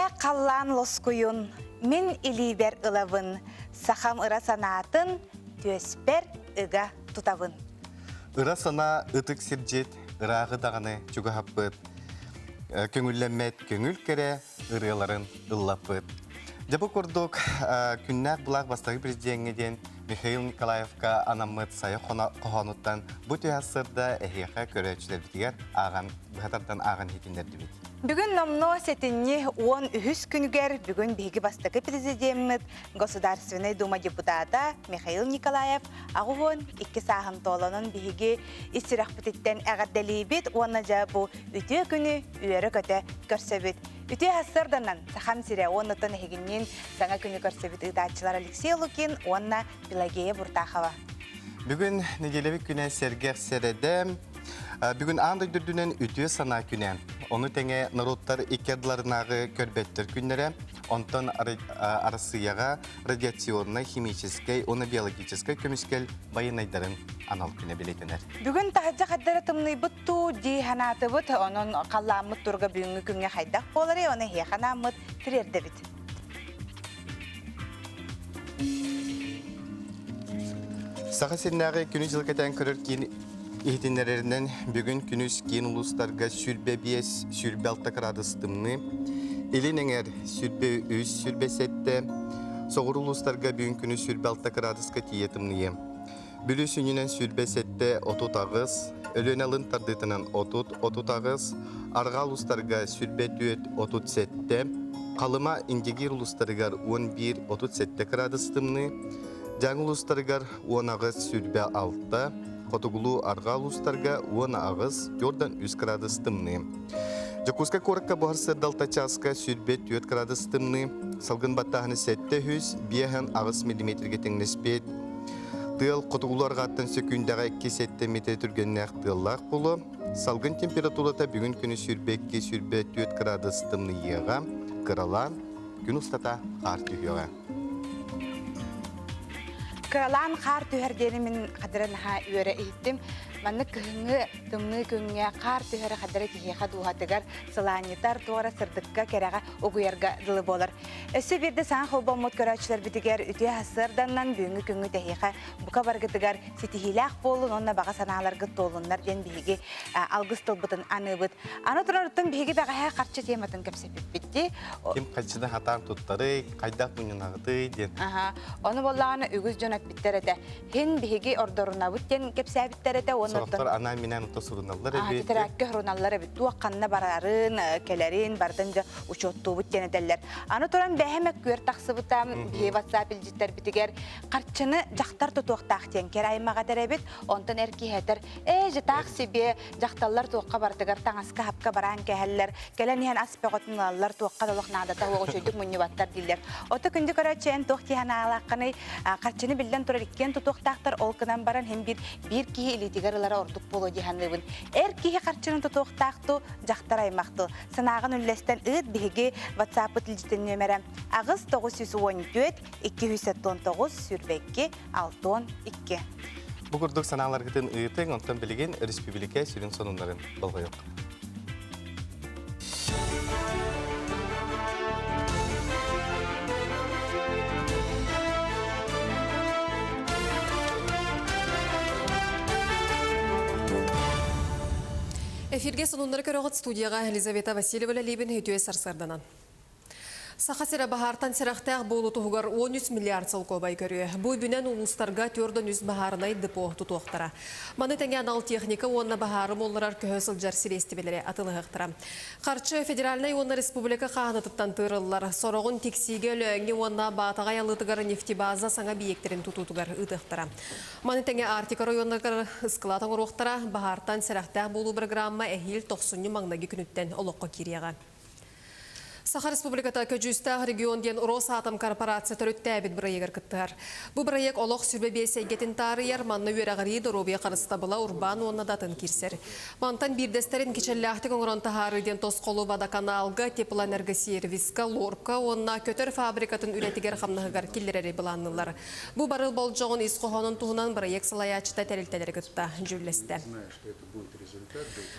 Күннээх халлаан лоскуйун мин илиибэр ылабын, сахам ыра санаатын түөспэр ыга тутабын. Ыра санаа ытык сирдьит, ырааҕы даҕаны чугаһаппыт, көҥүллэммэт көҥүл кэрэ ырыаларын ыллаппыт. Дьэ бу курдук күннээх былаах бастакы президеҥҥэ диэн Михаил Николаевка анаммыт сайа хоһоонуттан бу түһэ сырда эһиэхэ көрөөччүлэрбитигэр ааҕан быһа тардан ааҕан иһитиннэрдибит. Бүгүн номнуо сэтинньи 13 күнүгэр бүгүн биһиги бастакы президеммит Государственнай Дума депутата Михаил Николаев 82 сааһын туоланан биһиги ис сүрэхпититтэн эҕэрдэлиибит уонна дьэ бу үтүө күнү үөрэ-көтө көрсөбүт. Үтүө сарсыарданан Сахам сирэ уоннаттан эһигинниин саҥа күнү көрсөбүт ыытааччылар Алексей Лукин уонна Пелагея Буртахова. Бүгүн нэдиэлэбит күнэ сэргэх сэрэдэ. Бүгүн аан дойду үрдүнэн үтүө санаа күнэ. Ону тэҥэ норуоттар икки ардыларынааҕы көрбөттөр күннэрэ, онтон Арассыыйаҕа радиационнай, химическэй уонна биологическай көмүскэл байыаннайдарын анал күнэ бэлиэтэнэр. Бүгүн таһырдьа хардара тымныйбыт дуу дии санаатыбыт, онон халлааммыт туруга бүгүҥҥү күҥҥэ хайдах буоларый, ону эһиэхэ анааммыт тириэрдэбит. Саха сиринээҕи күнү-дьылы кэтээн көрөр киин иһитиннэрэринэн, бүгүн күнүс киин улуустарга 25, 26 кыраадыс тымныы, илин эҥэр 23, 27, соҕуруу улуустарга бүгүн күнүс 26 кыраадыска тиийэ тымныйыа. Бүлүү сүнньүнэн 27, 38, Өлүөнэ алын тардыытынан 30, 38, арҕаа улуустарга 24, 37, Халыма, Индигиир улуустарыгар 11, 37 кыраадыс тымныы, Дьааҥы улуустарыгар 18, 26, хотугулуу арҕаа улуустарга 18, 4-3 кыраадыс тымныы. Дьокуускай куоракка буһар сырдалта чааска 24 кыраадыс тымныы, салгын баттааһыны 700, 5-8 миллиметргэ тэҥнэспит. Тыал хотугулуу арҕааттан сөкүүндэҕэ 2-7 метр түргэннээх тыаллаах буолуо. Салгын температурата бүгүн күнү 22-24 кыраадыс тымныйыаҕа, кыралаан күн устата хаар түһүөҕэ. Кыралаан хаар түһэр диэни мин хадара наһаа үөрэ иһиттим. Маннык кыһыҥҥы тымныы күҥҥэ хаар түһэрэ хадара киһиэхэ дууһатыгар сылаанньытар, туора сырдыкка, кэрэҕэ угуйарга дылы буолар. Өссө биирдэ саҥа холбоммут көрөөччүлэрбитигэр үтүө сарсыарданнан бүгүҥҥү күҥҥүт эһиэхэ бука баргытыгар ситиһиилээх буоллун уонна баҕа санааларгыт туоллуннар диэн биһиги алгыс тылбытын аныыбыт. Аны турарыттан биһиги бэҕэһээ харчы тематын кэпсэппиппит дии. Ким харчыны хатаан туттарый, хайдах мунньунаҕытый диэн. Аха. Ону буоллаҕына үгүс дьон эппиттэр этэ. Хин биһиги ордорунабыт диэн кэпсээбиттэр этэ уонна Сорохтор анаан-минээн ото суруналлар эбит. Тэтэрээккэ суруналлар эбит. Туох ханна барарын, кэлэрин барытын дьэ учуоттуубут диэн этэллэр. Аны туран бэһэ мөккүөр тахсыбыта биһи WhatsApp илдьиттэрбитигэр харчыны дьахтар тутуохтаах диэн кэр аймаҕа этэр эбит. Онтон эр киһи этэр, ээ дьытаах себе дьахталлар туохха барытыгар таҥаска-хапка бараан кэһэллэр, кэлэн иһэн ас бөҕөтүн ылаллар, туохха да олох наадата суох үчүгэйдик мунньубаттар дииллэр. Ото күндү көрөөччү эн туох дии санаалааххыный? Харчыны биллэн турар иккиэн тутуохтаахтар, ол гынан баран иһин биир биир киһи илиитигэр ылара ордук буолуо дии саныыбын. Эр киһи харчыны тутуохтаах дуу, дьахтар аймах дуу? Санааҕын үллэстэн ыыт биһиги WhatsApp-ыт илдьитин нүөмэрэ 8 914 279 22 62. Бу курдук санааларгытын ыытыҥ, онтон билигин өрөспүүбүлүкэ сүрүн сонуннарын болҕойуох. Эфиргэ сонуннары көрөҕүт студияҕа Елизавета Васильева үлэлиибин үтүө сарсыарданан. Саха сирэ баһаартан сэрэхтээх буолуу туһугар 13 миллиард солкуобай көрүө. Бу үбүнэн улуустарга 403 баһаарынай депо тутуохтара. Маны тэҥэ анал техника уонна баһаары умулларар көһө сылдьар сириэстибэлэри атыылаһыахтара. Харчы федеральнай уонна республика хааһынатыттан тыырыллар. Сороҕун Тиксиигэ, Өлөөҥҥө уонна Баатаҕай алыытыгар нефтебаза саҥа объектэрин тутуутугар ыытыахтара. Маны тэҥэ Арктика оройуоннарыгар ыскылаат оҥоруохтара, баһаартан сэрэхтээх буолуу бырагыраамма эһиил тохсунньу маҥнайгы күнүттэн олоххо киириэҕэ. Саха Республиката көдьүүстээх регион диэн Росатом корпорация төрүттээбит бырайыагар кыттыһар. Бу бырайыак олох сүбэ биэс эйгэтин таарыйар, манна үөрэҕирии, доруобуйа харыстабыла, урбаан уонна да атын киирсэр. Мантан биирдэстэрин кичэллээхтик оҥорон таһаарыы диэн тосхолу водоканалга, теплоэнергосервиска, лорка уонна көтөр фабрикатын үлэтигэр-хамнаһыгар киллэрэри былаанныыллар. Бу барыл болдьоҕун ис хоһоонун туһунан бырайыак салайааччыта тэрилтэлэри кытта дьүүллэстэ.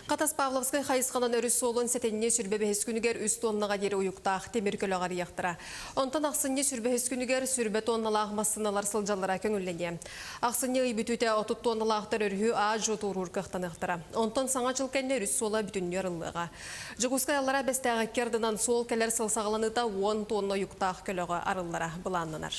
Хатас Павловскай хайысханан өрүс суолун сэтинньи сүрбэ бэһис күнүгэр үс тоннаҕа диэри уйуктаах тимир көлөҕө арыйыахтара. Онтон ахсынньы сүрбэһис күнүгэр сүрбэ туонналаах массыыналар сылдьаллара көҥүллэниэ. Ахсынньы ый бүтүүтэ 30 туонналаахтар өрүһү аа-дьуо туоруур кыахтаныахтара. Онтон саҥа дьыл кэннэ өрүс суола бүтүннүү арыллыаҕа. Дьокуускай Аллараа Бэстээҕи икки ардынан суол кэлэр сыл саҕаланыыта 10 туонна уйуктаах көлөҕө арыллара былааннанар.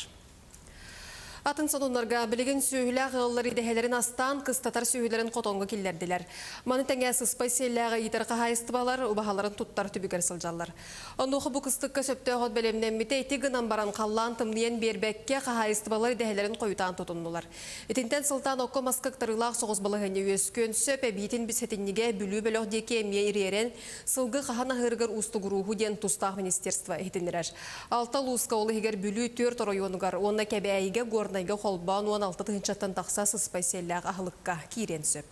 Атын сонуннарга билигин сүөһүлээх ыаллар идэһэлэрин астаан, кыстатар сүөһүлэрин хотоҥҥо киллэрдилэр. Маны тэҥэ сыспай сиэллээҕи иитэр хаһаайыстыбалар убаһаларын туттар түбүгэр сылдьаллар. Онуоха бу кыстыкка сөптөөх от бэлэмнэммитэ ити гынан баран халлаан тымныйан биэрбэккэ хаһаайыстыбалар идэһэлэрин хойутаан тутуннулар. Итинтэн сылтаан окко-маска ыктарыылаах соҕус балаһыанньа үөскүөн сөп, эбиитин сэтинньигэ Бүлүү бөлөх диэки эмиэ ириэрэн, сылгы хаһан аһыырыгар уустугурууһу диэн тустаах министерство иһитиннэрэр. Алта улууска, ол иһигэр Бүлүү түөрт оройуонугар уонна Кэбээйигэ, Горнайга холбоон 16 тыһыынчаттан тахса сыспай сиэллээх аһылыкка киириэн сөп.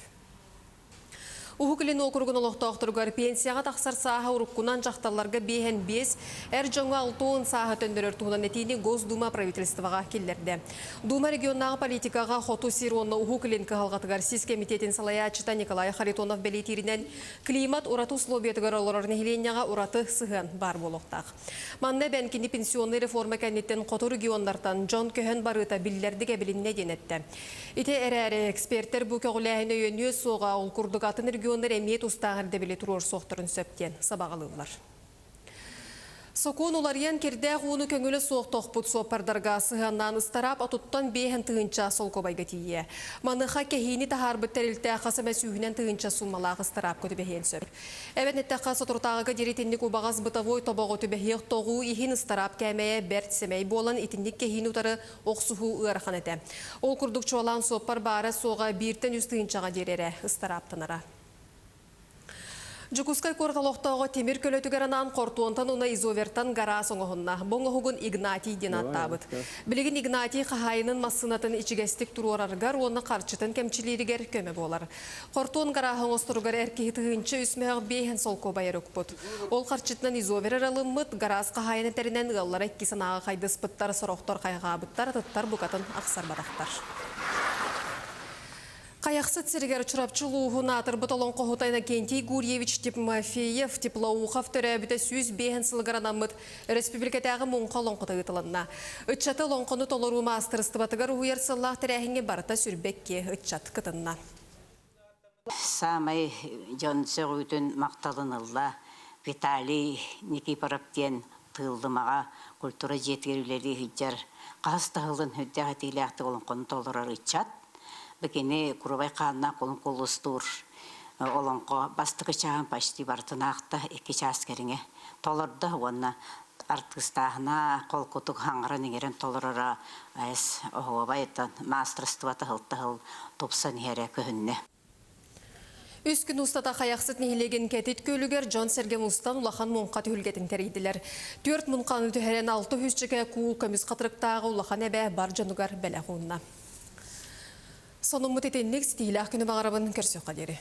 Уһук Илин уокуругун олохтоохторугар пенсияҕа тахсар сааһа уруккунан дьахталларга биэһэн биэс, эр дьоҥҥо 60 сааһы төннөрөр туһунан этиини Госдума правительствоҕа киллэрдэ. Дума регионнааҕы политикаҕа Хоту сир уонна Уһук Илин кыһалҕатыгар сис кэмитиэтин салайааччыта Николай Харитонов бэлиэтииринэн, климат ураты условиятыгар олорор нэһилиэнньэҕэ ураты сыһыан баар буолуохтаах. Манна эбэн кини пенсионнай реформа кэнниттэн хоту регионнартан дьон көһөн барыыта биллэрдик эбилиннэ диэн эттэ. Ити эрээри экспертэр бу көҕүлээһин өйөнүө суоҕа, ол курдук атын регионнар эмиэ тустаах ирдэбили туруорсуохтарын сөп диэн сабаҕалыыллар. Сокуон уларыйан кирдээх ууну көҥүлэ суох тохпут суоппардарга сыһыаннаан ыстараап отуттан биэһэн тыһыынча солкуобайга тиийиэ. Маныаха кэһиини таһаарбыт тэрилтэ хас эмэ сүүһүнэн тыһыынча суумалаах ыстараапка түбэһиэн сөп. Эбэн эттэххэ, соторутааҕыга диэри итинник убаҕас бытовой тобоҕу түбэһиэх тоҕуу иһин ыстараап кээмэйэ бэрт сэмэй буолан, итинник кэһиини утары охсуһуу ыарахан этэ. Ол курдук чуолаан суоппар баара-суоҕа бииртэн үс тыһыынчаҕа диэри эрэ ыстарааптанара. Дьокуускай куорат олохтооҕо тимир көлөтүгэр анаан хортуонтан уонна изовертан гараас оҥоһунна. Бу оҥоһугун Игнатий диэн ааттаабыт. Билигин Игнатий хаһаайынын массыынатын ичигэстик туруорарыгар уонна харчытын кэмчилииригэр көмө буолар. Хортуон гарааһы оҥосторугар эр киһи тыһыынча үс мөһөх биэһин солкуобай эрэ укпут. Ол харчытынан изовер эрэ ылыммыт, гараас хаһаайын этэринэн ыаллара икки санааҕа хайдыспыттар, сорохтор хайҕаабыттар, атыттар букатын ахсарбатахтар. Хайахсыт сиригэр Чурапчы улууһун аатырбыт олоҥхоһута Иннокентий Гурьевич Тимофеев Теплоухов төрөөбүтэ 105 сылыгар анаммыт өрөспүүбүлүкэтээҕи муҥха олоҥхото ыытылынна. Ыччаты олоҥхону толоруу маастарыстыбатыгар уһуйар сыллаах тэрээһиҥҥэ барыта сүрбэкки ыччат кытынна. Саамай дьон сөҕүүтүн махталын ылла Виталий Никифоров диэн Тыыллымаҕа культура дьиэтигэр үлэлии сылдьар хаһыс да сылын сүрдээх этиилээхтик олоҥхону толорор ыччат. Бу кини курубай хааннаах кулун кулустуур олоҥхо бастакы чааһын почти барытын аахта икки чаас кэриҥэ толордо уонна артыыстааһына холкутук хаҥыран-иҥэрэн толороро айас оһуобай маастарыстыба таһыл-таһыл тупсан иһэрэ көһүннэ. Үс күн устата Хайахсыт нэһилиэгин Кэтит күөлүгэр дьон-сэргэ мустан улахан муҥха түһүлгэтин тэрийдилэр. Түөрт муҥханы түһэрэн алта үһүсчэкэ куул көмүс хатырыктааҕы улахан эбэ бар дьонугар бэлэх уунна. Сонуммут итинник ситиилээх күнү баҕарабын көрсүөххэ диэри.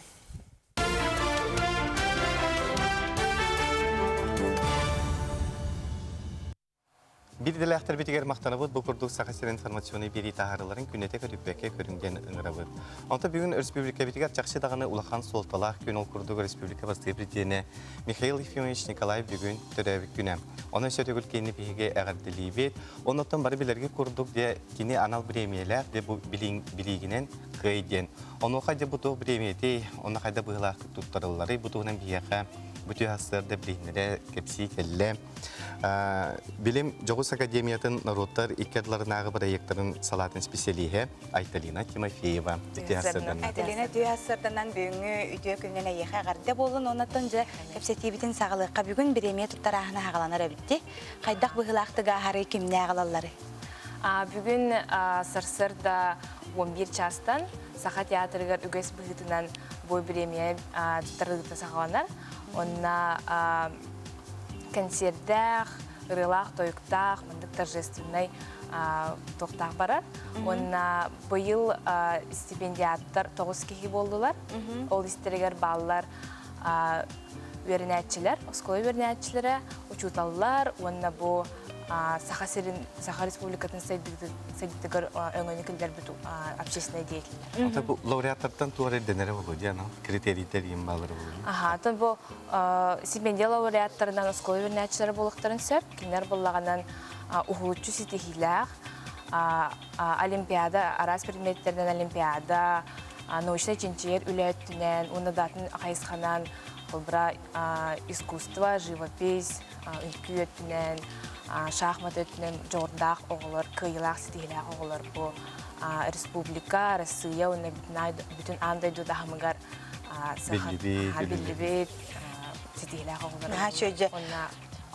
Биир идэлээхтэрбитигэр махтанабыт бу курдук Саха сирин информационнай биэрии таһаарыыларын күннэтэ көтүппэккэ көрүҥ диэн ыҥырабыт. Онтон бүгүн өрөспүүбүлүкэбитигэр чахчы даҕаны улахан суолталаах күн ол курдук республика бастыыр президенэ Михаил Ефимович Николаев бүгүн төрөөбүт күнэ. Онон өссө төгүл кини биһиги эҕэрдэлиибит. Оннуттан бары билэргэ курдук дьэ кини анал бириэмийэлээх дьэ бу билиигинэн кыай диэн. Онуоха дьэ бу туох бириэмийэтий, онно хайда быһыылаахтык туттарылларый бу туһунан биһиэхэ бу түһ сарсыарда билиһиннэрэ кэпсии кэллэ. Билим Дьоҕус академиятын норуоттар икки ардыларынааҕы бырайыактарын салаатын специалиһэ Айталина Тимофеева. Айталина үтүө сарсыарданан бүгүҥҥү үтүө күнүнэн эйиэхэ эҕэрдэ буоллун. Оннуттан дьэ кэпсэтиибитин саҕалыахха. Бүгүн бириэмийэ туттарааһына саҕаланар эбитти. Хайдах быһыылаахтык ааһарый, кимнээх ылалларый? Бүгүн сарсыарда 11 чаастан Саха театрыгар үгэс быһыытынан бу бириэмийэ туттарыллыыта саҕаланар. Онно кэнсиэрдээх, ырыалаах-тойуктаах, маннык торжественнай туохтаах барар. Уонна быйыл стипендиаттар тоҕус киһи буоллулар. Ол истэригэр бааллар үөрэнээччилэр, оскуола үөрэнээччилэрэ, учууталлар уонна бу Саха сирин, Саха Республикатын сайдыытыгар өҥөнү киллэрбит общественнай деятеллэр. Ата бу лауреаттартан туох ирдэнэрэ буолуо диэн критерийдэр иин баалара буолуо. Аха, атын бу стипендия лауреаттарынан оскуола үөрэнээччилэрэ буолуохтарын сөп. Кинилэр буоллаҕынан уһулуччу ситиһиилээх олимпиада, араас предметтэринэн олимпиада, научнай чинчийэр үлэ өттүнэн уонна даатын хайысханан холбура искусство, живопись, үҥкүү өттүнэн, шахмат өттүнэн дьоҕурдаах оҕолор, кыайыылаах ситиһиилээх оҕолор бу республика, Россия уонна бүтүн аан дойду таһымыгар биллибит, ситиһиилээх оҕолор. Наһаа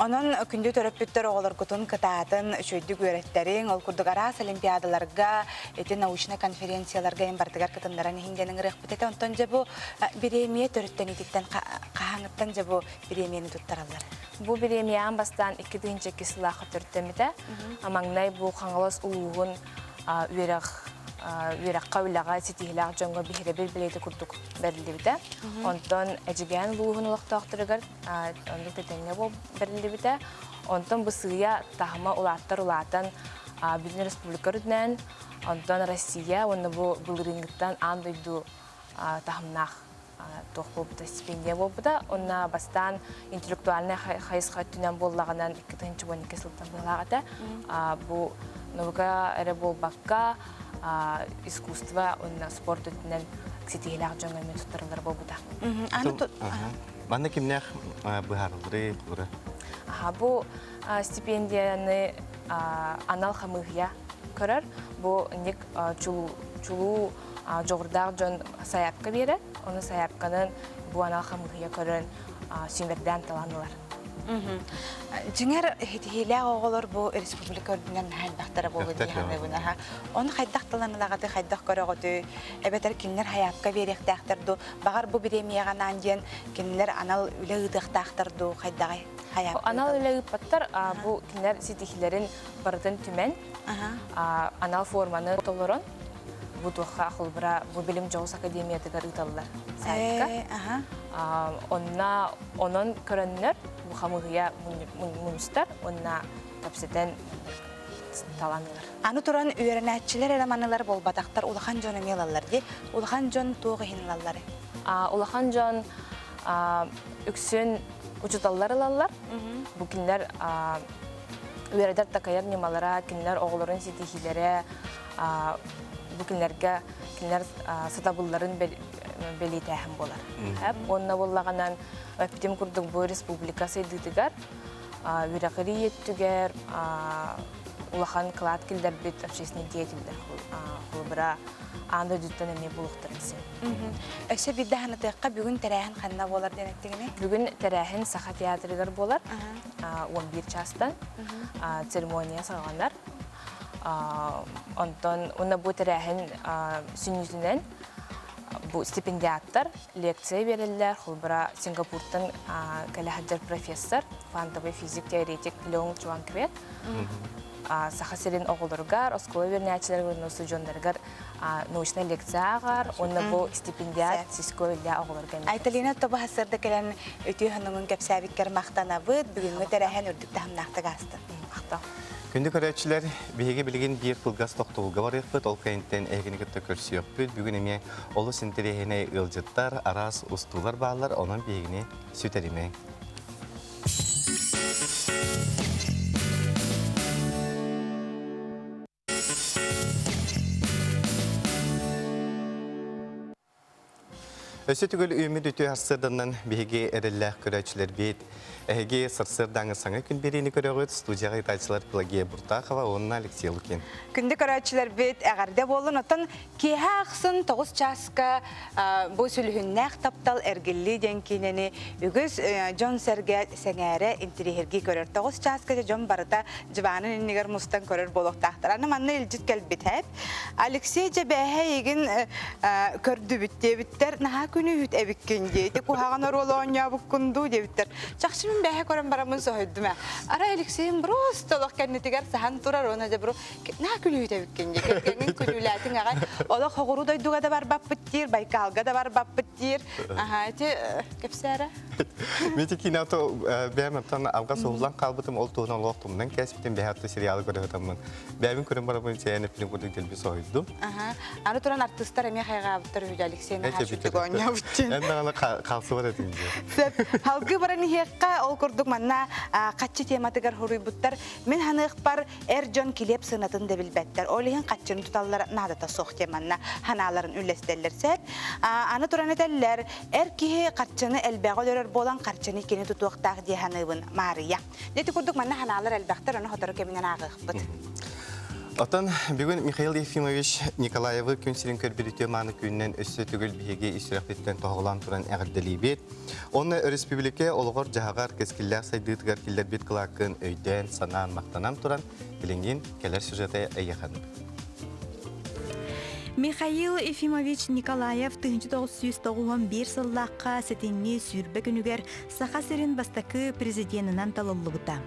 Онон күндү төрөппүттэр оҕолоргутун кытаатын, үчүгэйдик үөрэттэриҥ, ол курдук араас олимпиадаларга, ити научнай конференцияларга эн бардыгар кытыннаран иһин диэн ыҥырыахпыт этэ. Онтон дьэ бу бириэмийэ төрүттэниититтэн хаһааҥҥыттан дьэ бу бириэмийэни туттараллар? Бу бириэмийэ аан бастаан 2002 сыллаахха төрүттэммитэ. Маҥнай бу Хаҥалас улууһун үөрэх үөрэххэ үлэҕэ ситиһиилээх дьоҥҥо биһирэбил билиэтэ курдук бэриллибитэ. Онтон Эдьигээн улууһун олохтоохторугар оннук тэтэҥҥэ бэриллибитэ. Онтон бу сыыйа таһыма улааттар улаатан бүтүн республика үрдүнэн, онтон Россия уонна бу былырыыҥҥыттан аан дойду таһымнаах туох буолбута, стипендия буолбута. Онно бастаан интеллектуальнай хайысха өттүнэн буоллаҕынан 2012 сылтан быһалаах этэ. Бу наука эрэ буолбакка, искусство уонна спорт өттүнэн ситиһиилээх дьоҥҥо эмиэ туттарыллар буолбута. Манна кимнээх быһаарылларый кулура? Бу стипендияны анал хамыыһыйа көрөр. Бу ник чулуу дьоҕурдаах дьон сайаапка биэрэр. Ону сайаапканан бу анал хамыыһыйа көрөн сүүмэрдээн талан ылар. Дьиҥэр ситиһиилээх оҕолор бу республика үрдүнэн наһаа элбэхтэрэ буолуо дии саныыбын аха. Ону хайдах талан ылаҕытый, хайдах көрөҕүтүй? Эбэтэр кинилэр сайаапка биэриэхтээхтэр дуу? Баҕар бу бириэмийэҕэ анаан диэн кинилэр анал үлэ ыытыахтаахтар дуу? Хайдаҕый? Хайаапка Анал үлэ ыыппаттар, бу кинилэр ситиһиилэрин барытын түмэн, анал форманы толорон, бу туохха холобура бу билим дьоҕус академиятыгар ыыталлар сайтка. Онно онон көрөннөр бу хамыыһыйа мунньустар уонна кэпсэтэн талан ылар. Аны туран үөрэнээччилэр эрэ манылар буолбатахтар улахан дьон эмиэ ылаллар дии. Улахан дьон туох иһин ылалларый? Улахан дьон үксүн учууталлар ылаллар. Бу кинилэр үөрэтэр такайар ньымалара, кинилэр оҕолорун ситиһиилэрэ, бу кинилэргэ кинилэр сатабылларын бэлиэтээһин буолар. Уонна буоллаҕынан эппитим курдук бу республика сайдыытыгар үөрэҕирии өттүгэр улахан кылаат киллэрбит общественный деятельдэр холобура аан дойдуттан эмиэ булуохтарын син. Өссө биирдэ санатыахха бүгүн тэрээһин ханна буолар диэн эттигиний? Бүгүн тэрээһин Саха театрыгар буолар. 11 чаастан церемония саҕаланар. Онтон уонна бу тэрээһин сүнньүтүнэн бу стипендиаттар лекция биэрэллэр. Холобура, Сингапуртан кэлэ сылдьар профессор, квантовый физик-теоретик Леон Чуанквет Саха сирин оҕолоругар, оскуола үөрэнээччилэригэр уонна устудьуоннарыгар научнай лекция ааҕар уонна бу стипендиат Сиско Илья оҕолорго эмиэ Айталина тобу сарсыарда кэлэн үтүө сонуҥун кэпсээбиккэр махтанабыт. Бүгүҥҥү тэрээһин үрдүк таһымнаахтык аастын. Махтал. Күндү көрөөччүлэр, биһиги билигин биир кылгас тохтобулга барыахпыт, ол кэнниттэн эһигини кытта көрсүөхпүт. Бүгүн эмиэ олус интэриэһинэй ыалдьыттар, араас устуулар бааллар, онон биһигини сүтэримэҥ. Өссө түгэл үүммүт үтүө сарсыарданан биһиги эрэллээх көрөөччүлэрбит. Эһиги сарсыардааҥы саҥа күн биэриини көрөҕүт. Студияҕа ыытааччылар Пелагея Буртахова уонна Алексей Лукин. Күндү көрөөччүлэрбит эҕэрдэ буоллун. Оттон киэһэ ахсын 9 чааска бу сүлүһүннээх таптал эргиллии диэн киинэни үгүс дьон-сэргэ сэҥээрэ интириэһиргии көрөр. 9 чааска дьон барыта дьыбаанын иннигэр мустан көрөр буолуохтаахтар. Аны манна илдьит кэлбит эп. Алексей дьэбээһэ эйигин көрдүбүт диэбиттэр. Наһаа күнүүһүт эбиккин дии. Ити куһаҕан оруолу оонньообуккун дуу диэбиттэр. Чахчы мин. Мин бэһэ көрөн бараммын соһуйдум ээ. Арай Алексейым просто олох кэннитигэр саһан турар уонна дьэ бу наа күлүүтэбиккин дии. Кэргэҥҥин күлүүлээтиҥ аҕай. Олох хоҕуруу дойдуга да барбаппыт диир, Байкалга да барбаппыт диир. Аһаа, ити кэпсээрэ. Мин ити киинэҕэ бэйэм оттон алҕас уһуллан хаалбытым, ол туһунан олох тумнан кээспитим, бэйэ атты сериалы көрө сытаммын. Бэйэбин көрөн барабын сэйэн эппитин курдук дэлби соһуйдум. Аха. Аны туран артыыстар эмиэ хайҕаабыттар үһү Алексей Михайлович оонньообут диэн. Эн даҕаны хаалсыбат этиҥ дии. Сөп. Халгыы баран иһиэххэ, ол курдук манна хаччы тематыгар суруйбуттар. Мин ханыахпар эр дьон килиэп сыанатын да билбэттэр. Ол иһин хаччыны туталлар наадата суох диэн манна ханааларын үллэстэллэр сөп. Аны туран этэллэр, эр киһи харчыны элбэҕи өлөрөр буолан харчыны кини тутуохтаах дии саныыбын Маарыйа. Ити курдук манна ханаалар элбэхтэр, ону сотору кэминэн ааҕыахпыт. Оттон бүгүн Михаил Ефимович Николаевы күн сирин көрбүт үтүө мааны күнүнэн өссө төгүл биһиги ис сүрэхпититтэн тоһоҕолоон туран эҕэрдэлиибит. Онно өрөспүүбүлүкэ олоҕор-дьаһаҕар кэскиллээх сайдыытыгар киллэрбит кылааккын өйдөөн, санаан, махтанан туран билиҥҥин кэлэр сюжеты эйиэхэ Михаил Ефимович Николаев 1991 сыллаахха сэтинньи 20 күнүгэр Саха сирин бастакы президенынан талыллыбыта.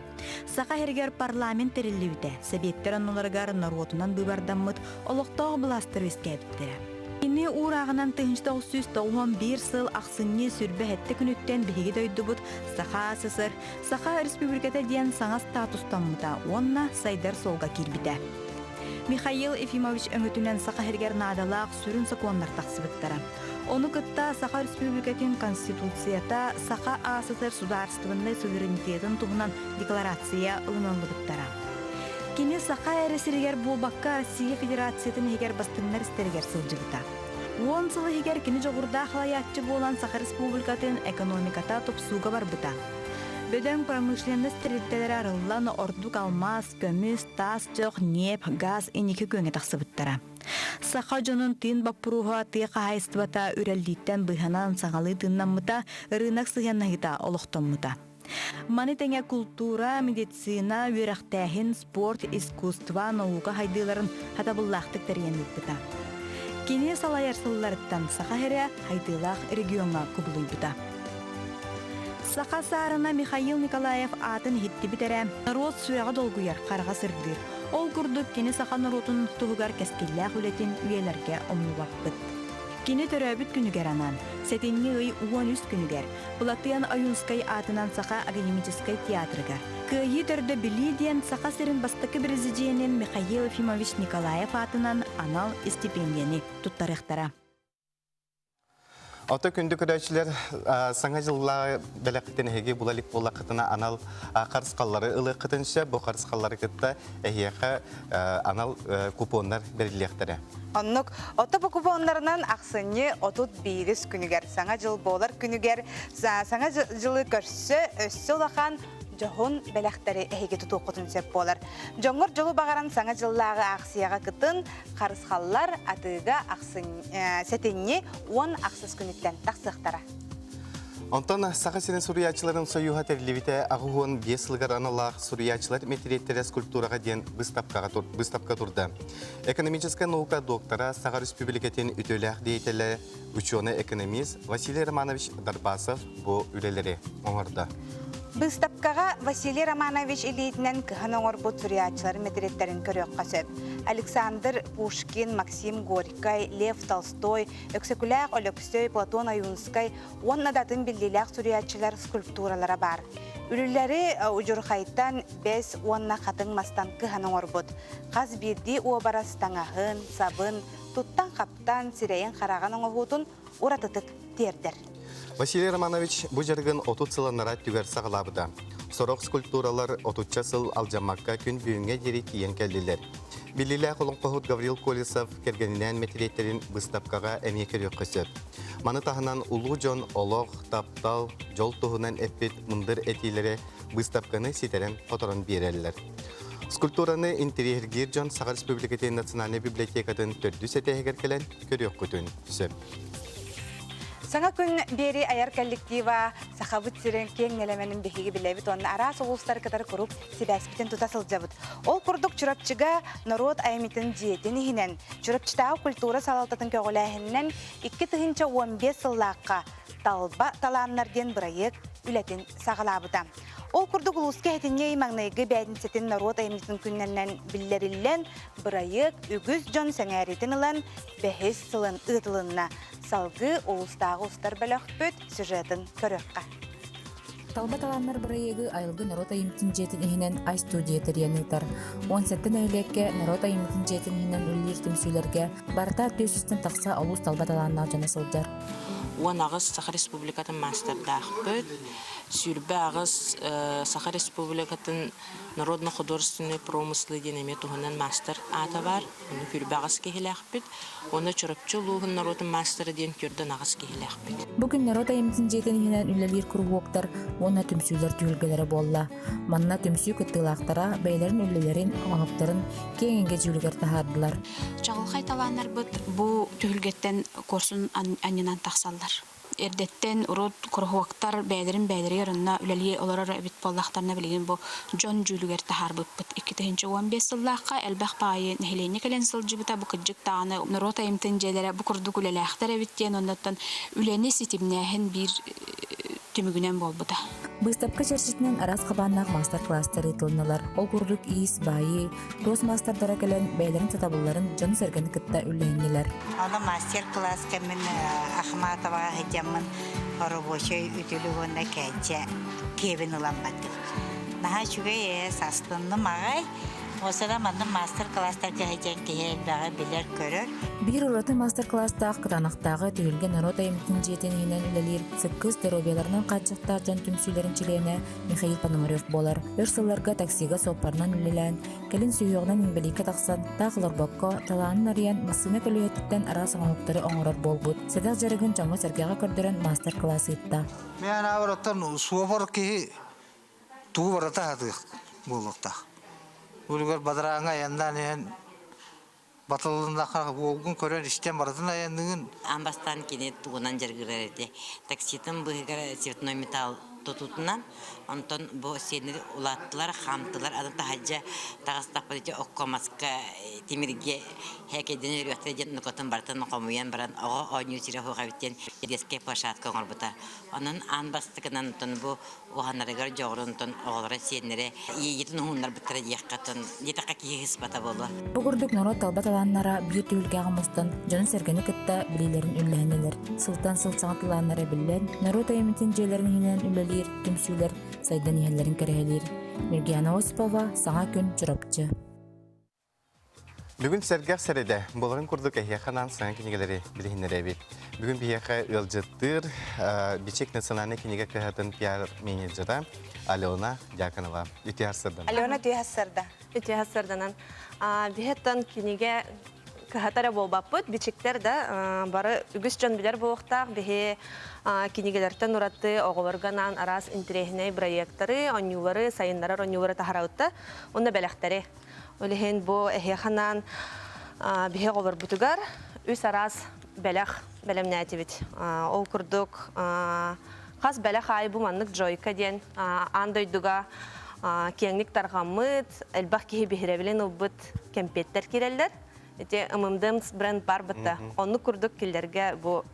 Саха сиригэр парламент тэриллибитэ, сэбиэттэр оннуларыгар норуотунан быыбардаммыт олохтоох былаастар үөскээбиттэрэ. Кини уурааҕынан 1991 сыл ахсынньы 27 күнүттэн биһиги дойдубут Саха АССР, Саха Республиката диэн саҥа статустаммыта уонна сайдар суолга киирбитэ. Михаил Ефимович өҥөтүнэн Саха сиригэр наадалаах сүрүн сокуоннар тахсыбыттара. Ону кытта Саха Республикатын Конституцията Саха АССР судаарыстыбаннай суверенитетын туһунан декларация ылыныллыбыттара. Кини Саха эрэ сиригэр буолбакка Россия Федерациятын иһигэр бастыҥнар истэригэр сылдьыбыта. Уон сыл иһигэр кини дьоҕурдаах салайааччы буолан Саха Республикатын экономиката тупсууга барбыта. Бөдөҥ промышленность тэрилтэлэрэ арыллан ордук алмаас, көмүс, таас чох, ньиэп, газ инники күөҥҥэ тахсыбыттара. Саха дьонун тыын боппуруоһа тыа хаһаайыстыбата үрэллииттэн быыһанан саҥалыы тыыннаммыта, ырыынак сыһыаннаһыыта олохтоммута. Маны тэҥэ култуура, медицина, үөрэхтээһин, спорт, искусство, наука сайдыыларын хатабыллаахтык тэрийэн ыыппыта. Кини салайар сылларыттан Саха сирэ хайдыылаах региоҥҥа кубулуйбута. Саха саарына Михаил Николаев аатын иһиттибит эрэ, норуот сүрэҕэ долгуйар, хараҕа сырдыыр. Ол курдук кини саха норуотун туһугар кэскиллээх үлэтин үйэлэргэ умнубаппыт. Кини төрөөбүт күнүгэр анаан, сэтинньи ый 13 күнүгэр Платон Ойуунскай аатынан Саха академическай театрыгар Кыайыы төрдө билии диэн Саха сирин бастакы президенин Михаил Ефимович Николаев аатынан анал истипиэндийэни туттарыахтара. Ото күндү көрөөччүлэр саҥа дьыллааҕы бэлэхтэн эһиги була илик буоллаххытына анал харысхаллары ылыаххытын сөп. Бу харысхаллары кытта эһиэхэ анал купоннар бэриллиэхтэрэ. Оннук ото бу купоннарынан ахсынньы 31 күнүгэр саҥа дьыл буолар күнүгэр саҥа дьылы көрсө өссө улахан дьоһун бэлэхтэри эһиги тутуоххутун сөп буолар. Дьоҥҥор дьолу баҕаран саҥа дьыллааҕы аахсыйаҕа кытын, харысхаллар атыыга сэтинньи 10 ахсыс күнүттэн тахсыахтара. Онтон Саха сирин суруйааччыларын союһа тэриллибитэ 85 сылыгар аналлаах суруйааччылар мэтириэттэрэ скульптураҕа диэн выставка турда. Экономическай наука доктора, Саха Республикатын үтүөлээх деятелэ, ученый-экономист Василий Романович Дарбасов бу үлэлэри оҥордо. Быыстапкаҕа Василий Романович илиитинэн кыһан оҥорбут суруйааччылар мэтириэттэрин көрүөххэ сөп. Александр Пушкин, Максим Горькай, Лев Толстой, Өксөкүлээх Өлөксөй, Платон Ойуунскай уонна да атын биллиилээх суруйааччылар скульптуралара баар. Үлэлэри удьурхайтан бэс уонна хатыҥ мастан кыһан оҥорбут. Хас биирдии уобарас таҥаһын, сабын, туттан-хаптан, сирэйин-хараҕын оҥоһуутун уратытык тиэрдэр. Василий Романович бу дьарыгын 30 сыл анараа өттүгэр саҕалаабыта. Сорох скульптуралар отучча сыл алдьаммакка күн бүгүҥҥэ диэри тиийэн кэллилэр. Биллиилээх олоҥхоһут Гаврил Колесов кэргэнинээн мэтириэттэрин быыстапкаҕа эмиэ көрүөххэ сөп. Маны таһынан улуу дьон олох, таптал, дьол туһунан эппит мындыр этиилэрэ быыстапканы ситэрэн-хоторон биэрэллэр. Скульптураны интэриэһиргиир дьон Саха Республикатын Национальнай библиотекатын төрдүс этээһигэр кэлэн көрүөххүтүн сөп. Саҥа күн биэри айар коллектива Сахабыт сирин киэҥ нэлэмэнин биһиги билэбит уонна араас улуустары кытары куруук сибээспитин тута сылдьабыт. Ол курдук Чурапчыга норуот айымньытын дьиэтин иһинэн Чурапчытааҕы культура салалтатын көҕүлээһининэн 2015 сыллаахха Талба талааннар диэн бырайыак үлэтин саҕалаабыта. Ол курдук улууска этинньэй маҥнайгы бээтинсэтин норуот айымньытын күннэринэн биллэриллэн, бырайыак үгүс дьон сэҥээриитин ылан, бэһис сылын ыытылынна. Салгыы улуустааҕы устар бөлөхпүт сюжетын көрүөххэ. Талба талааннар бырайыагы Айылгы норуот айымньытын дьиэтин иһинэн Ай-студия тэрийэн ыытар. 17 нэһилиэккэ норуот айымньытын дьиэтин иһинэн үлэлиир түмсүүлэргэ барыта 400-тэн тахса улуус талба талааннаах дьоно сылдьар. 18 Саха Республикатын маастардаахпыт, 28 Саха Республикатын народно-художественные промыслы диэн эмиэ туһунан маастар аата баар. Ону күрбэ аҕыс киһилээхпит. Уонна Чурапчы улууһун норуотун маастара диэн күрдэн аҕыс киһилээхпит. Бу күн норуот айымньытын дьиэтин иһинэн үлэлиир куруһуоктар уонна түмсүүлэр түһүлгэлэрэ буолла. Манна түмсүү кыттыылаахтара бэйэлэрин үлэлэрин, оҥоһуктарын киэҥ эйгэ дьүүлүгэр таһаардылар. Чаҕылхай талааннарбыт бу түһүлгэттэн куорсун анньынан тахсаллар. Эрдэттэн урут куруһуоктар бэйэлэрин бэйэлэригэр онно үлэлии олорор эбит буоллахтарына билигин бу дьон дьүүлүгэр таһаарбыппыт. 2015 сыллаахха элбэх баайы нэһилиэнньэ кэлэн сылдьыбыта бу кырдьык даҕаны норуот айымтын дьиэлэрэ бу курдук үлэлээхтэр эбит диэн оннуттан үлэни ситимнээһин биир түмүгүнэн буолбута. Быыстапка чэрчитинэн араас хабааннаах маастар-кылаастар ыытылыннылар. Ол курдук иис, баайыы, туос маастардара кэлэн бэйэлэрин сатабылларын дьону-сэргэни кытта үллэһиннилэр. Ону мастер-класска мин Ахматоваҕа сылдьаммын оробуочай үтүлүк уонна кээччэ киэбин ылан бардым. Наһаа үчүгэй ээ, састынным аҕай. Осана маннык мастер-класстарга сылдьан киһи элбэҕи билэр-көрөр. Биир ураты мастер-класстаах Кытаанахтааҕы түһүлгэ норуот айымньытын дьиэтин иһинэн үлэлиир Сыккыс доруобуйаларынан хааччахтаах дьон түмсүүлэрин чилиэнэ Михаил Пономарев буолар. Өр сылларга таксига суоппарынан үлэлээн, кэлин сүһүөҕүнэн инбэлииккэ тахсан, таах олорбокко, талаанын арыйан, массыына көлүөһэтиттэн араас оҥоһуктары оҥорор буолбут. Сэдэх дьарыгын дьоҥҥо-сэргэҕэ көрдөрөн маастар-кылаас ыытта. Мен аабыраттан суопар киһи тугу барыта сатыах буолуохтаах. Үлүгэр бадарааҥҥа айаннаан иһэн батылыннахха уолгун көрөн истэн барытын айанныгын. Аан бастаан кини тугунан дьарыгырар этэ. Такситын быыһыгар цветной металл тутуутунан, онтон бу сиэннэр улааттылар, хаамтылар, аны таһырдьа таҕыстахпыт ити окко маска тимиргэ һээкэйдэнэн өрүөхтэрэ диэн нукатын барытын хомуйан баран оҕо оонньуу сирэ суох эбит диэн детскай площадка оҥорбута. Онон аан бастакынан онтон бу уһанарыгар дьоҕурун оҕолоро сиэннэрэ иэйиитин уһуннарбыттара диэххэ диэтэххэ киһи сыспата буолуо. Бу курдук норуот талба талааннара биир түһүлгэҕэ мустан дьону-сэргэни кытта билиилэрин үллэһиннилэр. Сылтан сыл саҥа талааннара биллэн, норуот айымньытын дьиэлэрин иһинэн үлэлиир түмсүүлэр сайдан иһэллэрин кэрэһэлиир. Ньургуяна Осипова, Саҥа күн, Чурапчы. Бүгүн сэргэх сэрэдэ буоларын курдук эһиэхэ анаан саҥа кинигэлэри билиһиннэрэбит. Бүгүн биһиэхэ ыалдьыттыыр Бичик национальнай кинигэ кыһатын пиар-менеджера Алена Дьяконова. Үтүө сарсыарданан. Алена үтүө сарсыарда. Үтүө сарсыарданан. Биһиэттэн кинигэ кыһата эрэ буолбаппыт, бичиктэр да бары үгүс дьон билэр буолуохтаах. Биһи кинигэлэртэн ураты оҕолорго анаан араас интэриэһинэй бырайыактары, оонньуулары, сайыннарар оонньуулары таһаарабыт да, уонна бэлэхтэри. Ол иһин бу эһиэхэ анаан биһи оҕолорбутугар үс араас бэлэх бэлэмнээтибит. Ол курдук хас бэлэх аайы бу маннык Джойка диэн аан дойдуга киэҥник тарҕаммыт, элбэх киһи биһирэбилин ылбыт кэмпиэттэр киирэллэр. Ити ММДМС бренд бар бытта. Оннук курдук киллэргэ бу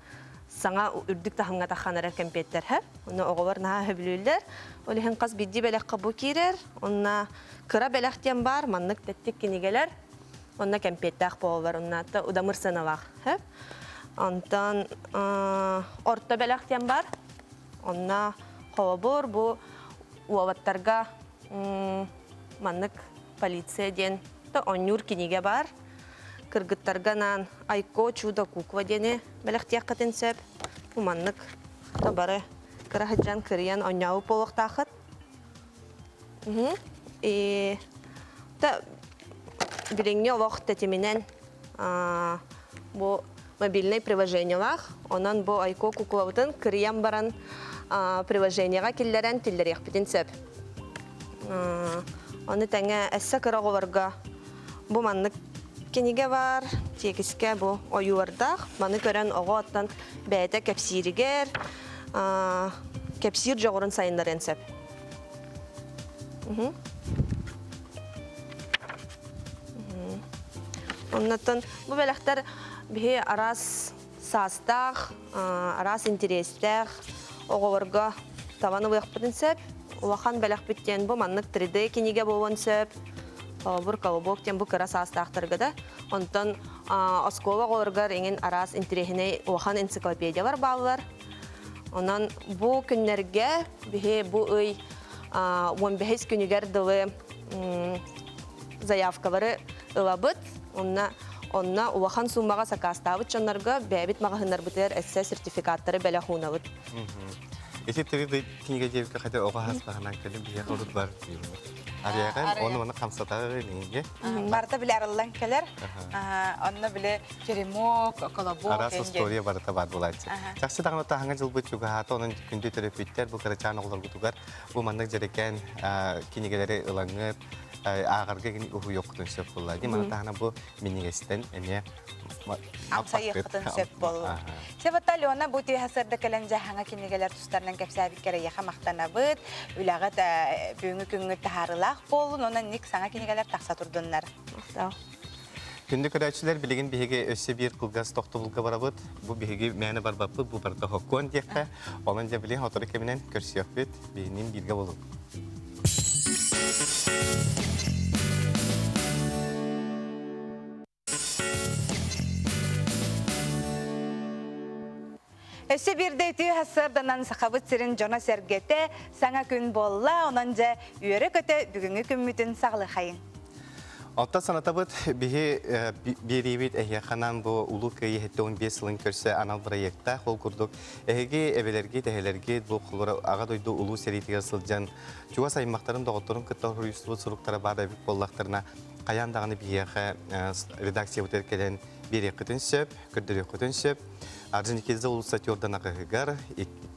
саҥа үрдүк таһымҥа таххан эрэр кэмпиэттэр һэр. Онно оҕолор наһаа сөбүлүүллэр. Ол иһин хас биирдии бэлэххэ бу киирэр. Онно Кыра бэлэх диэн баар, маннык тэттик кинигэлэр, онно кэмпиэттээх буолаллар, онно удамыр сыаналаах. Онтон орто бэлэх диэн бар, онно холобур бу уолаттарга маннык полиция диэн оонньуур кинигэ бар. Кыргыттарга анаан Айко чудо кукла диэни бэлэхтиэххитин сөп. Бу маннык бары кыра сылдьан кырыйан оонньообут буолуохтааххыт. И та билиҥҥи олох тэтиминэн бу мобильнай приложениелаах, онон бу Айко куклабытын кырыйан баран приложениеҕа киллэрэн тиллэриэхпитин сөп. Ону тэҥэ өссө кыра оҕолорго бу маннык кинигэ баар, тиэкискэ бу ойуулардаах. Маны көрөн оҕо оттон бэйэтэ кэпсииригэр, кэпсиир дьоҕурун сайыннарыан сөп. Оннуттан бу бэлэхтэр биһи араас саастаах, араас интэриэстээх оҕолорго табан ылыахпытын сөп. Улахан бэлэхпит диэн бу маннык 3D кинигэ буолуон сөп. Холобур, колобок диэн бу кыра саастаахтарга да. Онтон оскуола оҕолоругар иҥин араас интэриэһинэй улахан энциклопедиялар бааллар. Онон бу күннэргэ биһи бу ый 15 күнүгэр дылы заявкалары ылабыт. Онно онно улахан суумаҕа сакаастаабыт дьоннорго бэйэбит маҕаһыыннарбытыгар эссе сертификаттары бэлэх уунабыт. Ити 3D кинигэ диэбиккэ хотя оҕо хаспаһынан кэлин биһиэхэ урут бар диибин. Арыйаҕын оны маны хамсатар инге. Барыта биле арыллан кэлэр. Онно биле теремок, колобок. Араас история барыта бар булааччы. Чахчы даҕаны таһаҥа дьылбыт чугаһаата, онон күндү төрөппүттэр бу кырачаан оҕолоргутугар бу маннык дьэрэкээн кинигэлэри ылаҥҥыт, ааҕарга уһуйуоххутун сөп буолла. Ди маны таһынан бу минньигэстэн эмиэ амсайыаххытын сөп буолла. Севата Алена бу түһэ сырда кэлэн дьаһаҥа кинигэлэр тустарынан кэпсээбиккэр эйиэхэ махтанабыт. Үлэҕит бүгүҥҥү күҥҥүт таһаарыылаах буоллун, онон ник саҥа кинигэлэр тахса турдуннар. Махтал. Күндү көрөөччүлэр, билигин биһиги өссө биир кылгас тохтобулга барабыт. Бу биһиги мээнэ барбаппыт, бу барыта хоккуон диэххэ. Онон дьэ билигин сотору кэминэн көрсүөхпүт. Биһинин бииргэ болун. Өссө биирдэ үтүө сарсыарданан Сахабыт сирин дьоно-сэргэтэ саҥа күн буолла, онон дьэ үөрэ-көтө бүгүҥҥү күммүтүн саҕалыахайыҥ. Оттон санатабыт, биһи биэриибит эһиэхэ бу Улуу Кыайыы 75 сылын көрсө анал бырайыактаах. Ол курдук, эһиги эбэлэргит, эһэлэргит бу Аҕа дойду улуу сэриитигэр сылдьан чугас аймахтарын, доҕотторун кытта суруйсубут суруктара баар эбит буоллахтарына, хайаан даҕаны биһиэхэ редакциябытыгар кэлэн биэриэххитин сөп, көрдөрүөххүтүн сөп. Орджоникидзе улуус сатердан аҕыһыгар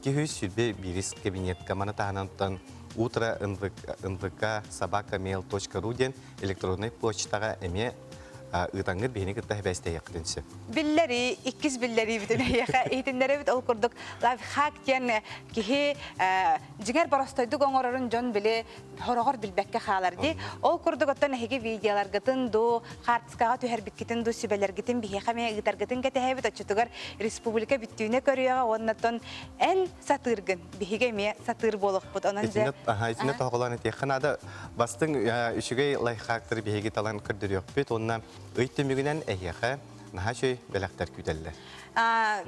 221 кабинетка маны таһынан утро нвк собака mail.ru диэн электроннай почтаҕа эмиэ ыытаҥҥыт биһини кытта сибээстэһиэххитин сөп. Биллэрии, иккис биллэриибитин эһиэхэ иһитиннэрэбит. Ол курдук лайфхак диэн киһи дьиҥэр боростойдук оҥорорун дьон били хороҕор билбэккэ хаалар дии. Ол курдук оттон эһиги видеоларгытын дуу, хаартыскаҕа түһэрбиккитин дуу, сүбэлэргитин биһиэхэ эмиэ ыытаргытын кэтэһэбит. Оччотугар республика бүттүүнэ көрүөҕэ уонна оттон эн сатыыргын биһиги эмиэ сатыыр буолуохпут. Онон дьэ Итиннэ тоһоҕолоон этиэххэ наада. Бастыҥ үчүгэй лайфхактары биһиги талан көрдөрүөхпүт уонна ый түмүгүнэн эһиэхэ наһаа үчүгэй бэлэхтэр күүтэллэр.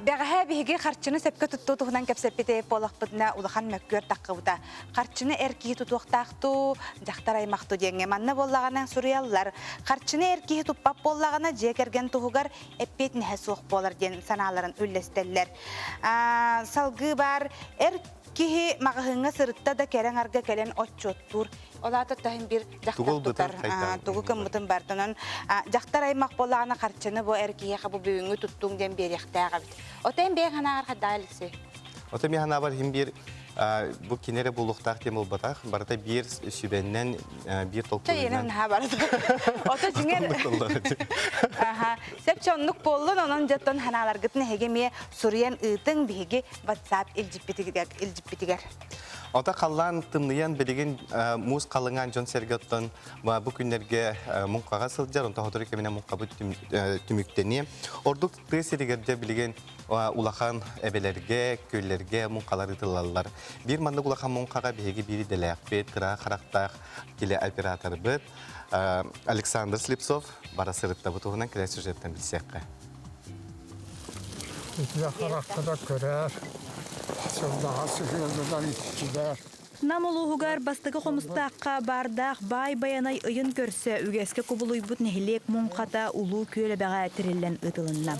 Бэҕэһээ биһиги харчыны сөпкө туттуу туһунан кэпсэппит буоллахпытына улахан мөккүөр таххыбыта. Харчыны эр киһи тутуохтаах дуу, дьахтар аймах дуу диэҥҥэ. Манна буоллаҕына суруйаллар. Харчыны эр киһи туппат буоллаҕына дьиэ кэргэн туһугар эппиэтинэһэ суох буолар диэн санааларын үллэстэллэр. Салгыы баар эр киһи маҕаһыыҥҥа сырытта да кэрэ аҥарга кэлэн отчуоттуур. Ол аата таһын биир дьахтар тутар, тугу кыммытын бартынан дьахтар аймах буоллаҕына харчыны бу эр киһиэхэ бу бүгүҥҥү туттуҥ диэн биэриэхтээх эбит. Отон бэйэҥ санааҕар хайдах Алексей? Ото мин санаабар иһин биир бу кини эрэ буолуохтаах диэн буолбатах. Барыта биир сүбэннэн, биир толкуйунан. Чэ, наһаа барыта. Ото дьиҥэр. Аха. Сөп оннук буоллун, онон дьоттон санааларгытын эһиги эмиэ суруйан ыытыҥ биһиги WhatsApp илдьиппитигэр. Ото халлаан тымныйан билигин муус халыҥаан дьон-сэргэ оттон бу күннэргэ муҥхаҕа сылдьар, онтон сотору кэминэн муҥхабыт түмүктэниэ. Ордук тыа сиригэр дьэ билигин улахан эбэлэргэ, күөллэргэ муҥхалар ыытыллаллар. Биир маннык улахан муҥхаҕа биһиги биир идэлээхпит, кыра харахтаах телеоператорбыт Александр Слепцов бара сырытта. Бу туһунан кэлэр сюжеттан билсиэххэ. Үтүө харахтара көрөр, сыллаҕа сыһыарылар иччилэр. Нам улууһугар Бастакы Хомустаахха баардаах Баай Байанай ыйын көрсө үгэскэ кубулуйбут нэһилиэк муҥхата Улуу Күөл эбэҕэ тэриллэн ыытылынна.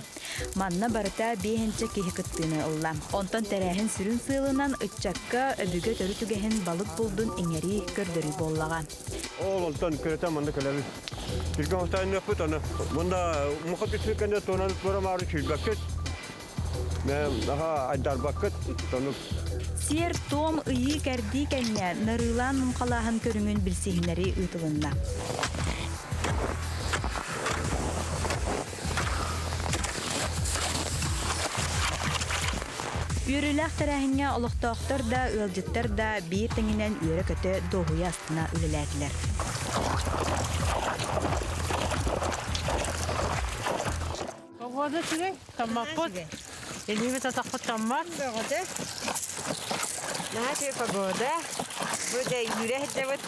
Манна барыта биэһинчэ киһи кыттыыны ылла. Онтон тэрээһин сүрүн сыалынан ыччакка өбүгэ төрүт үгэһин балык булдун иҥэрии, көрдөрүү буоллаҕа. Ол онтон күрэтэ манна кэлэбит. Түргэн хостайныахпыт аны. Мында муха түспүт кэннэ туонан туора маары сүүрбэккит. Аха айдарбаккыт. Тону Сиэр-туом ыйыы-кэрдии кэннэ нырыылаан муҥхалааһын көрүҥүн билсиһиннэрии ыытылынна. Үөрүүлээх тэрээһиҥҥэ олохтоохтор да, ыалдьыттар да биир тэҥинэн үөрэ-көтө, дуоһуйа астына үлэлээтилэр. Погода үчүгэй, томмоппут. Илиибит атахпыт томмот. Бөҕөтө. Наһаа үчүгэй погода. Бу дьэ үүрэ сылдьабыт.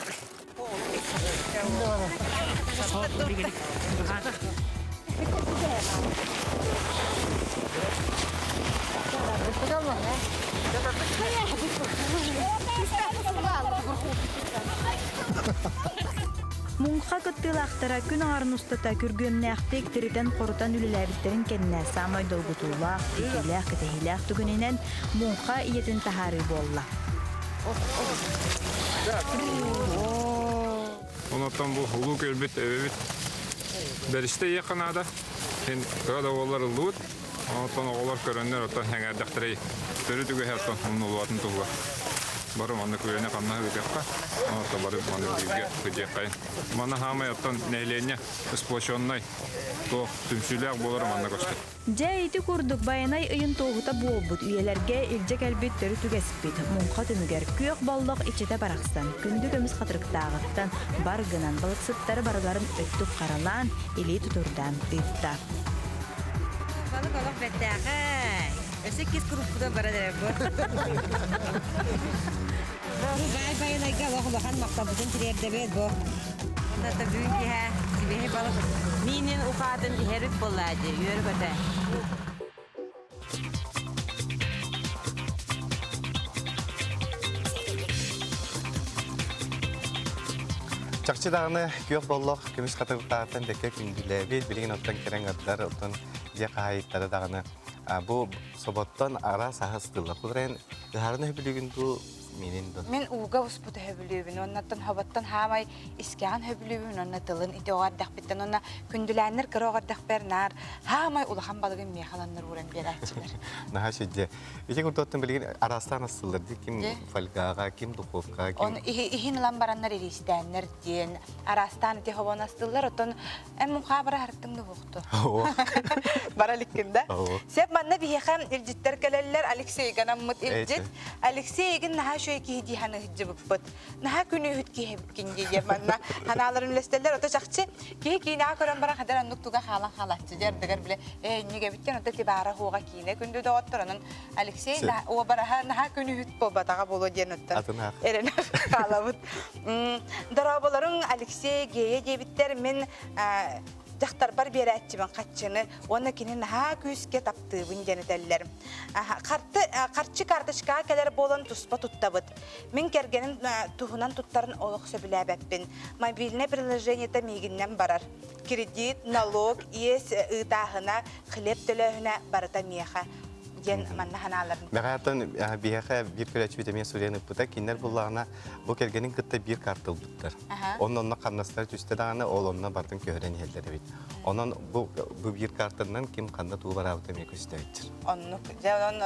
Муҥха кыттыылаахтара күн аҥарын устата күргүөмнээхтик тиритэн-хорутан үлэлээбиттэрин кэннэ саамай долгутуулаах, күүтүүлээх-кэтэһиилээх түгэнинэн муҥха ийэтин таһаарыы буолла. Онтон бу улуу күөлбүт эбэбит бэристэ иэххэ наада. Син кыра да буоллар ыллыбыт. Онтон оҕолор көрөннөр оттон сэҥээрдэхтэрэй төрүт үгэһэ оттон умнуллубатын туһугар. Бары манна күрэни ханна ыытыахха, онтон бары манна бииргэ сылдьыаххайын. Манна хаамай оттон нэһилиэнньэ сплоченнай туох түмсүүлээх буолара манна көстөр. Дьэ, ити курдук Байанай ыйын туоһута буолбут үйэлэргэ илдьэ кэлбит төрүт үгэспит, муҥха түмүгэр күөх боллох иччитэ барахсан, күндү көмүс хатырыктааҕыттан бар гынан балыксыттары барыларын өттүк харалаан, илии тутурдаан ыытта. Балык олох бэртээхэй. Өссө иккис куруппутун баран эрэр бу. Бу баай байанайга олох улахан махталбытын тириэрдэбит бу. Уонна бүгүн киэһэ сибиэһэй балык миинин ухаатын иһэрбит буоллаа дии, үөрэ-көтө. Чахчы даҕаны күөх боллох көмүс хатырыктаахтан бэккэ күндүлээбит, билигин оттон кэрэҥ ырдар, оттон дьиэ хаһаайыттара даҕаны бу соботтон араас аһы ыстыыллар. Куларайын ыһаарын өһүбүлүгүн дуу, минин дуу? Мин ууга успут өһөбүлүүбүн, уоннаттан хоботтон хаамай искэҕин өһөбүлүүбүн, уонна тылын ити оҕо эрдэхпиттэн, уонна күндүлээннэр кыра оҕо эрдэхпэр наар хаамай улахан балыгын миэхэ ыланнар ууран биэрээччилэр. Наһаа сүддьэ. Ити курдуктан билигин араастаан астыллар дии ким фольгаҕа, ким духовкаҕа, ким... Оны иһин ылан бараннар ириистээннэр диэн араастаан ити хобон астыллар. Оттон эн муҥхаа бара харыттыҥ да буохту. Бара иликкин да. Сеп манна биһиэхэ илдьиттэр кэлэллэр. Алексейга анаммыт илдьит. Алексей эгин наһаа үчүгэй киһи дии саныһыдьыбыппыт. Наһаа күнүүһүт киһи эбиккин дии диэн манна ханааларын үлэстэллэр. Ото чахчы киһи киинэҕэ көрөн баран хадar оннук туга хаалан хаалааччы дьардыгар биле ээ инник эбит диэн ото тибаара хуоҕа киинэ күндү доҕоттор онон Алексей уобараһа наһаа күнүүһүт буолбатаҕа буолуо диэн оттон эрэнэ хаалабыт. Дорооболоруҥ Алексей Гея диэбиттэр мин дьахтарбар биэрээччибин хаччыны уонна кини наһаа күүскэ таптыыбын диэн этэллэр. Харчы карточкаҕа кэлэр буолан туспа туттабыт. Мин кэргэним туһунан туттарын олох сөбүлээбэппин. Мобильнай приложениета миигиннэн барар. Кредит, налог, иэс ыытааһына, хлеб төлөөһүнэ барыта миэхэ диэн манна санааларын. Мэҕэттэн биһиэхэ биир көрөөччүбүт эмиэ суруйан ыппыта. Кинилэр буллаҕына бу кэргэнин кытта биир карта ылбыттар. Онно онно хамнастара түстэ даҕаны ол онно барытын көһөрөн иһэллэр эбит. Онон бу бу биир картанан ким ханна тугу бараабыта эмиэ көстөөччү. Оннук. Дьэ онон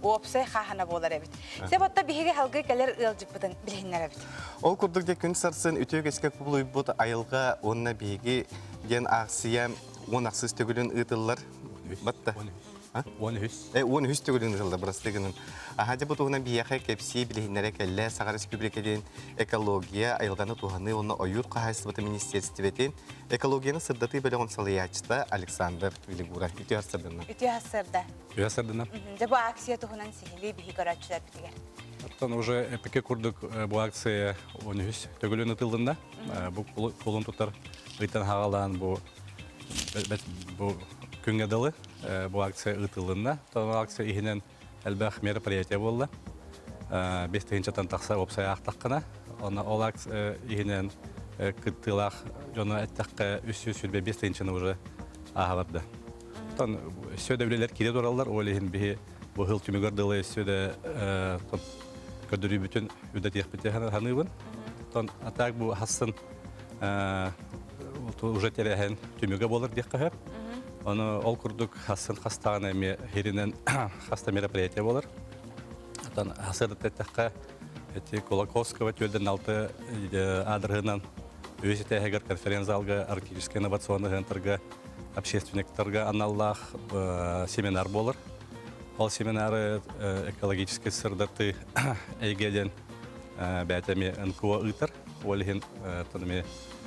уопсай хаһана буолар эбит. Сөп отто биһиги халгыы кэлэр ыалдьыппытын билиһиннэрэбит. Ол курдук дьэ күн сарсын үтүө үгэскэ кубулуйбут айылҕа уонна биһиги диэн аахсыйа уон ахсыс төгүлүн ыытыллар. Батта. 13. Э, 13 төгүлүн ыытыллар, бырастыы гынан. Аха дьэ бу туһунан биһиэхэ кэпсии билиһиннэрэ кэллэ Саха Республикатын экология, айылҕаны туһаныы уонна ойуур хаһаайыстыбатын министиэристибэтин экологияны сырдатыы бөлөҕүн салайааччыта Александр Велигуров. Үтүө сарсыарданан. Үтүө сарсыарда. Үтүө сарсыарданан. Дьэ бу акция туһунан сиһилии биһи көрөөччүлэрбитигэр. Оттон уже эпике курдук бу акция 13 төгүлүн ытыллынна. Бу кулун тутар ыйтан хагалаан бу бу күҥҥэ дылы бу акция ыытылынна. Тон акция иһинэн элбэх мероприятие буолла. 5 тыһыынчаттан тахса уопсай аахтаххына. Онно ол акция иһинэн кыттыылаах дьону эттэххэ 325 тыһыынчаны уже ааһа барда. Оттон өссө да үлэлэр киирэ тураллар, ол иһин биһи бу сыл түмүгэр дылы өссө да көрдөрүүбүтүн үрдэтиэхпит саныыбын. Оттон а так бу хассын уже тэрээһин түмүгэ буолар диэххэ сөп. Ону ол курдук хассын хастаҕына эмиэ хиринэн хаста мероприятие буолар. Оттон хасыарда эттэххэ эти Кулаковского түөлден алты аадырыһынан үс этээһигэр конференц-залга арктическай инновационный центрга общественниктарга аналлаах семинар буолар. Ол семинары экологическай сырдатыы эйгэ диэн бэйэтэ эмиэ НКО ыытар. Ол иһин эми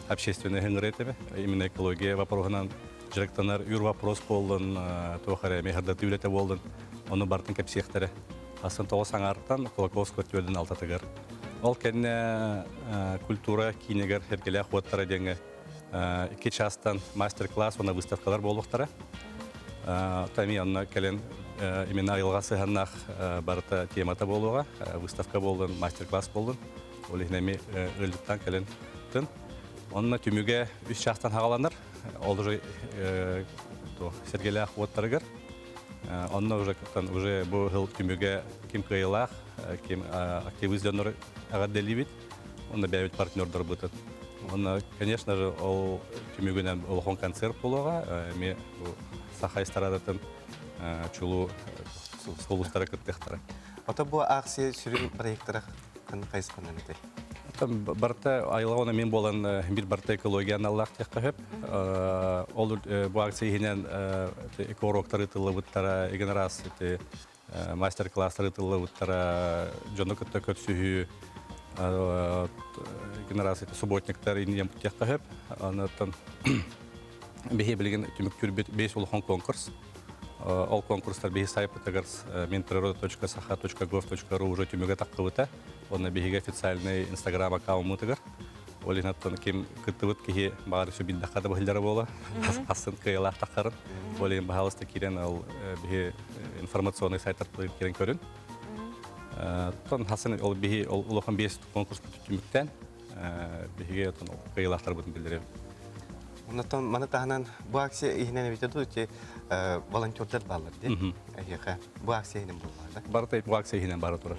общественный ыҥырыы этэ именно экология вопроһунан дьарыктанар үр вопрос буоллун, туох эрэ эмиэ сырдатыы үлэтэ буоллун, ону барытын кэпсиэхтэрэ. Астан тоҕус аҥаартан Кулаковского түөлдүн алтатыгар. Ол кэннэ культура киинигэр Эргэлээх уоттара диэҥҥэ икки чаастан мастер-класс уонна выставкалар буолуохтара. Тами онно кэлэн именно айылҕа сыһаннаах барыта темата буолуоҕа. Выставка буоллун, мастер-класс буоллун. Ол иһин эми ыалдьыттан кэлэн тын. Онно түмүгэ үс чаастан хаҕаланар. Ол уже Сэргэлээх уоттарыгар. Онно уже уже бу сыл түмүгэ ким кыайылаах, ким активист дьоннор эҕэрдэлиибит. Онно бэйэбит партнердарбытын. Онно, конечно же, ол түмүгүнэн улахан концерт буолуоҕа. Эми саха эстрадатын чулуу сулустара кыттыахтара. Ото бу акция сүрүн проекттара хайысханан этэй? Барыта айылҕа уонна мин буолан бир барыта экология аналлаах диэххэ сөп. Ол бу акция иһинэн экоуроктар ыытыллыбыттара, эгин араас мастер-класстар ыытыллыбыттара, дьону кытта көрсүһүү, эгин араас субботниктар инниэн диэххэ сөп. Онтон биһи билигин түмүктүүрбүт бес улахан конкурс. Ол конкурстар биһи сайпытыгар minpriroda.saha.gov.ru уже түмүгэ таххыбыта. Онно биһиги официальный инстаграм аккаунмутыгар. Ол иһин ким кыттыбыт киһи баҕар үсү билдэххэ да быһыллара буола. Асын кыайылаах таххарын. Ол иһин баһаалыста киирэн ол биһи информационный сайттар киирэн көрүн. Тон хасын ол биһи ол улахан биэс конкурс түмүктэн биһиги отон кыайылаахтарбытын билдирэбит. Оннотон маны таһынан бу акция иһинэн эбитэ дуу ити волонтердар бааллар дии. Эһиэхэ бу акция иһинэн буоллаҕа да? Барыта бу акция иһинэн бара турар.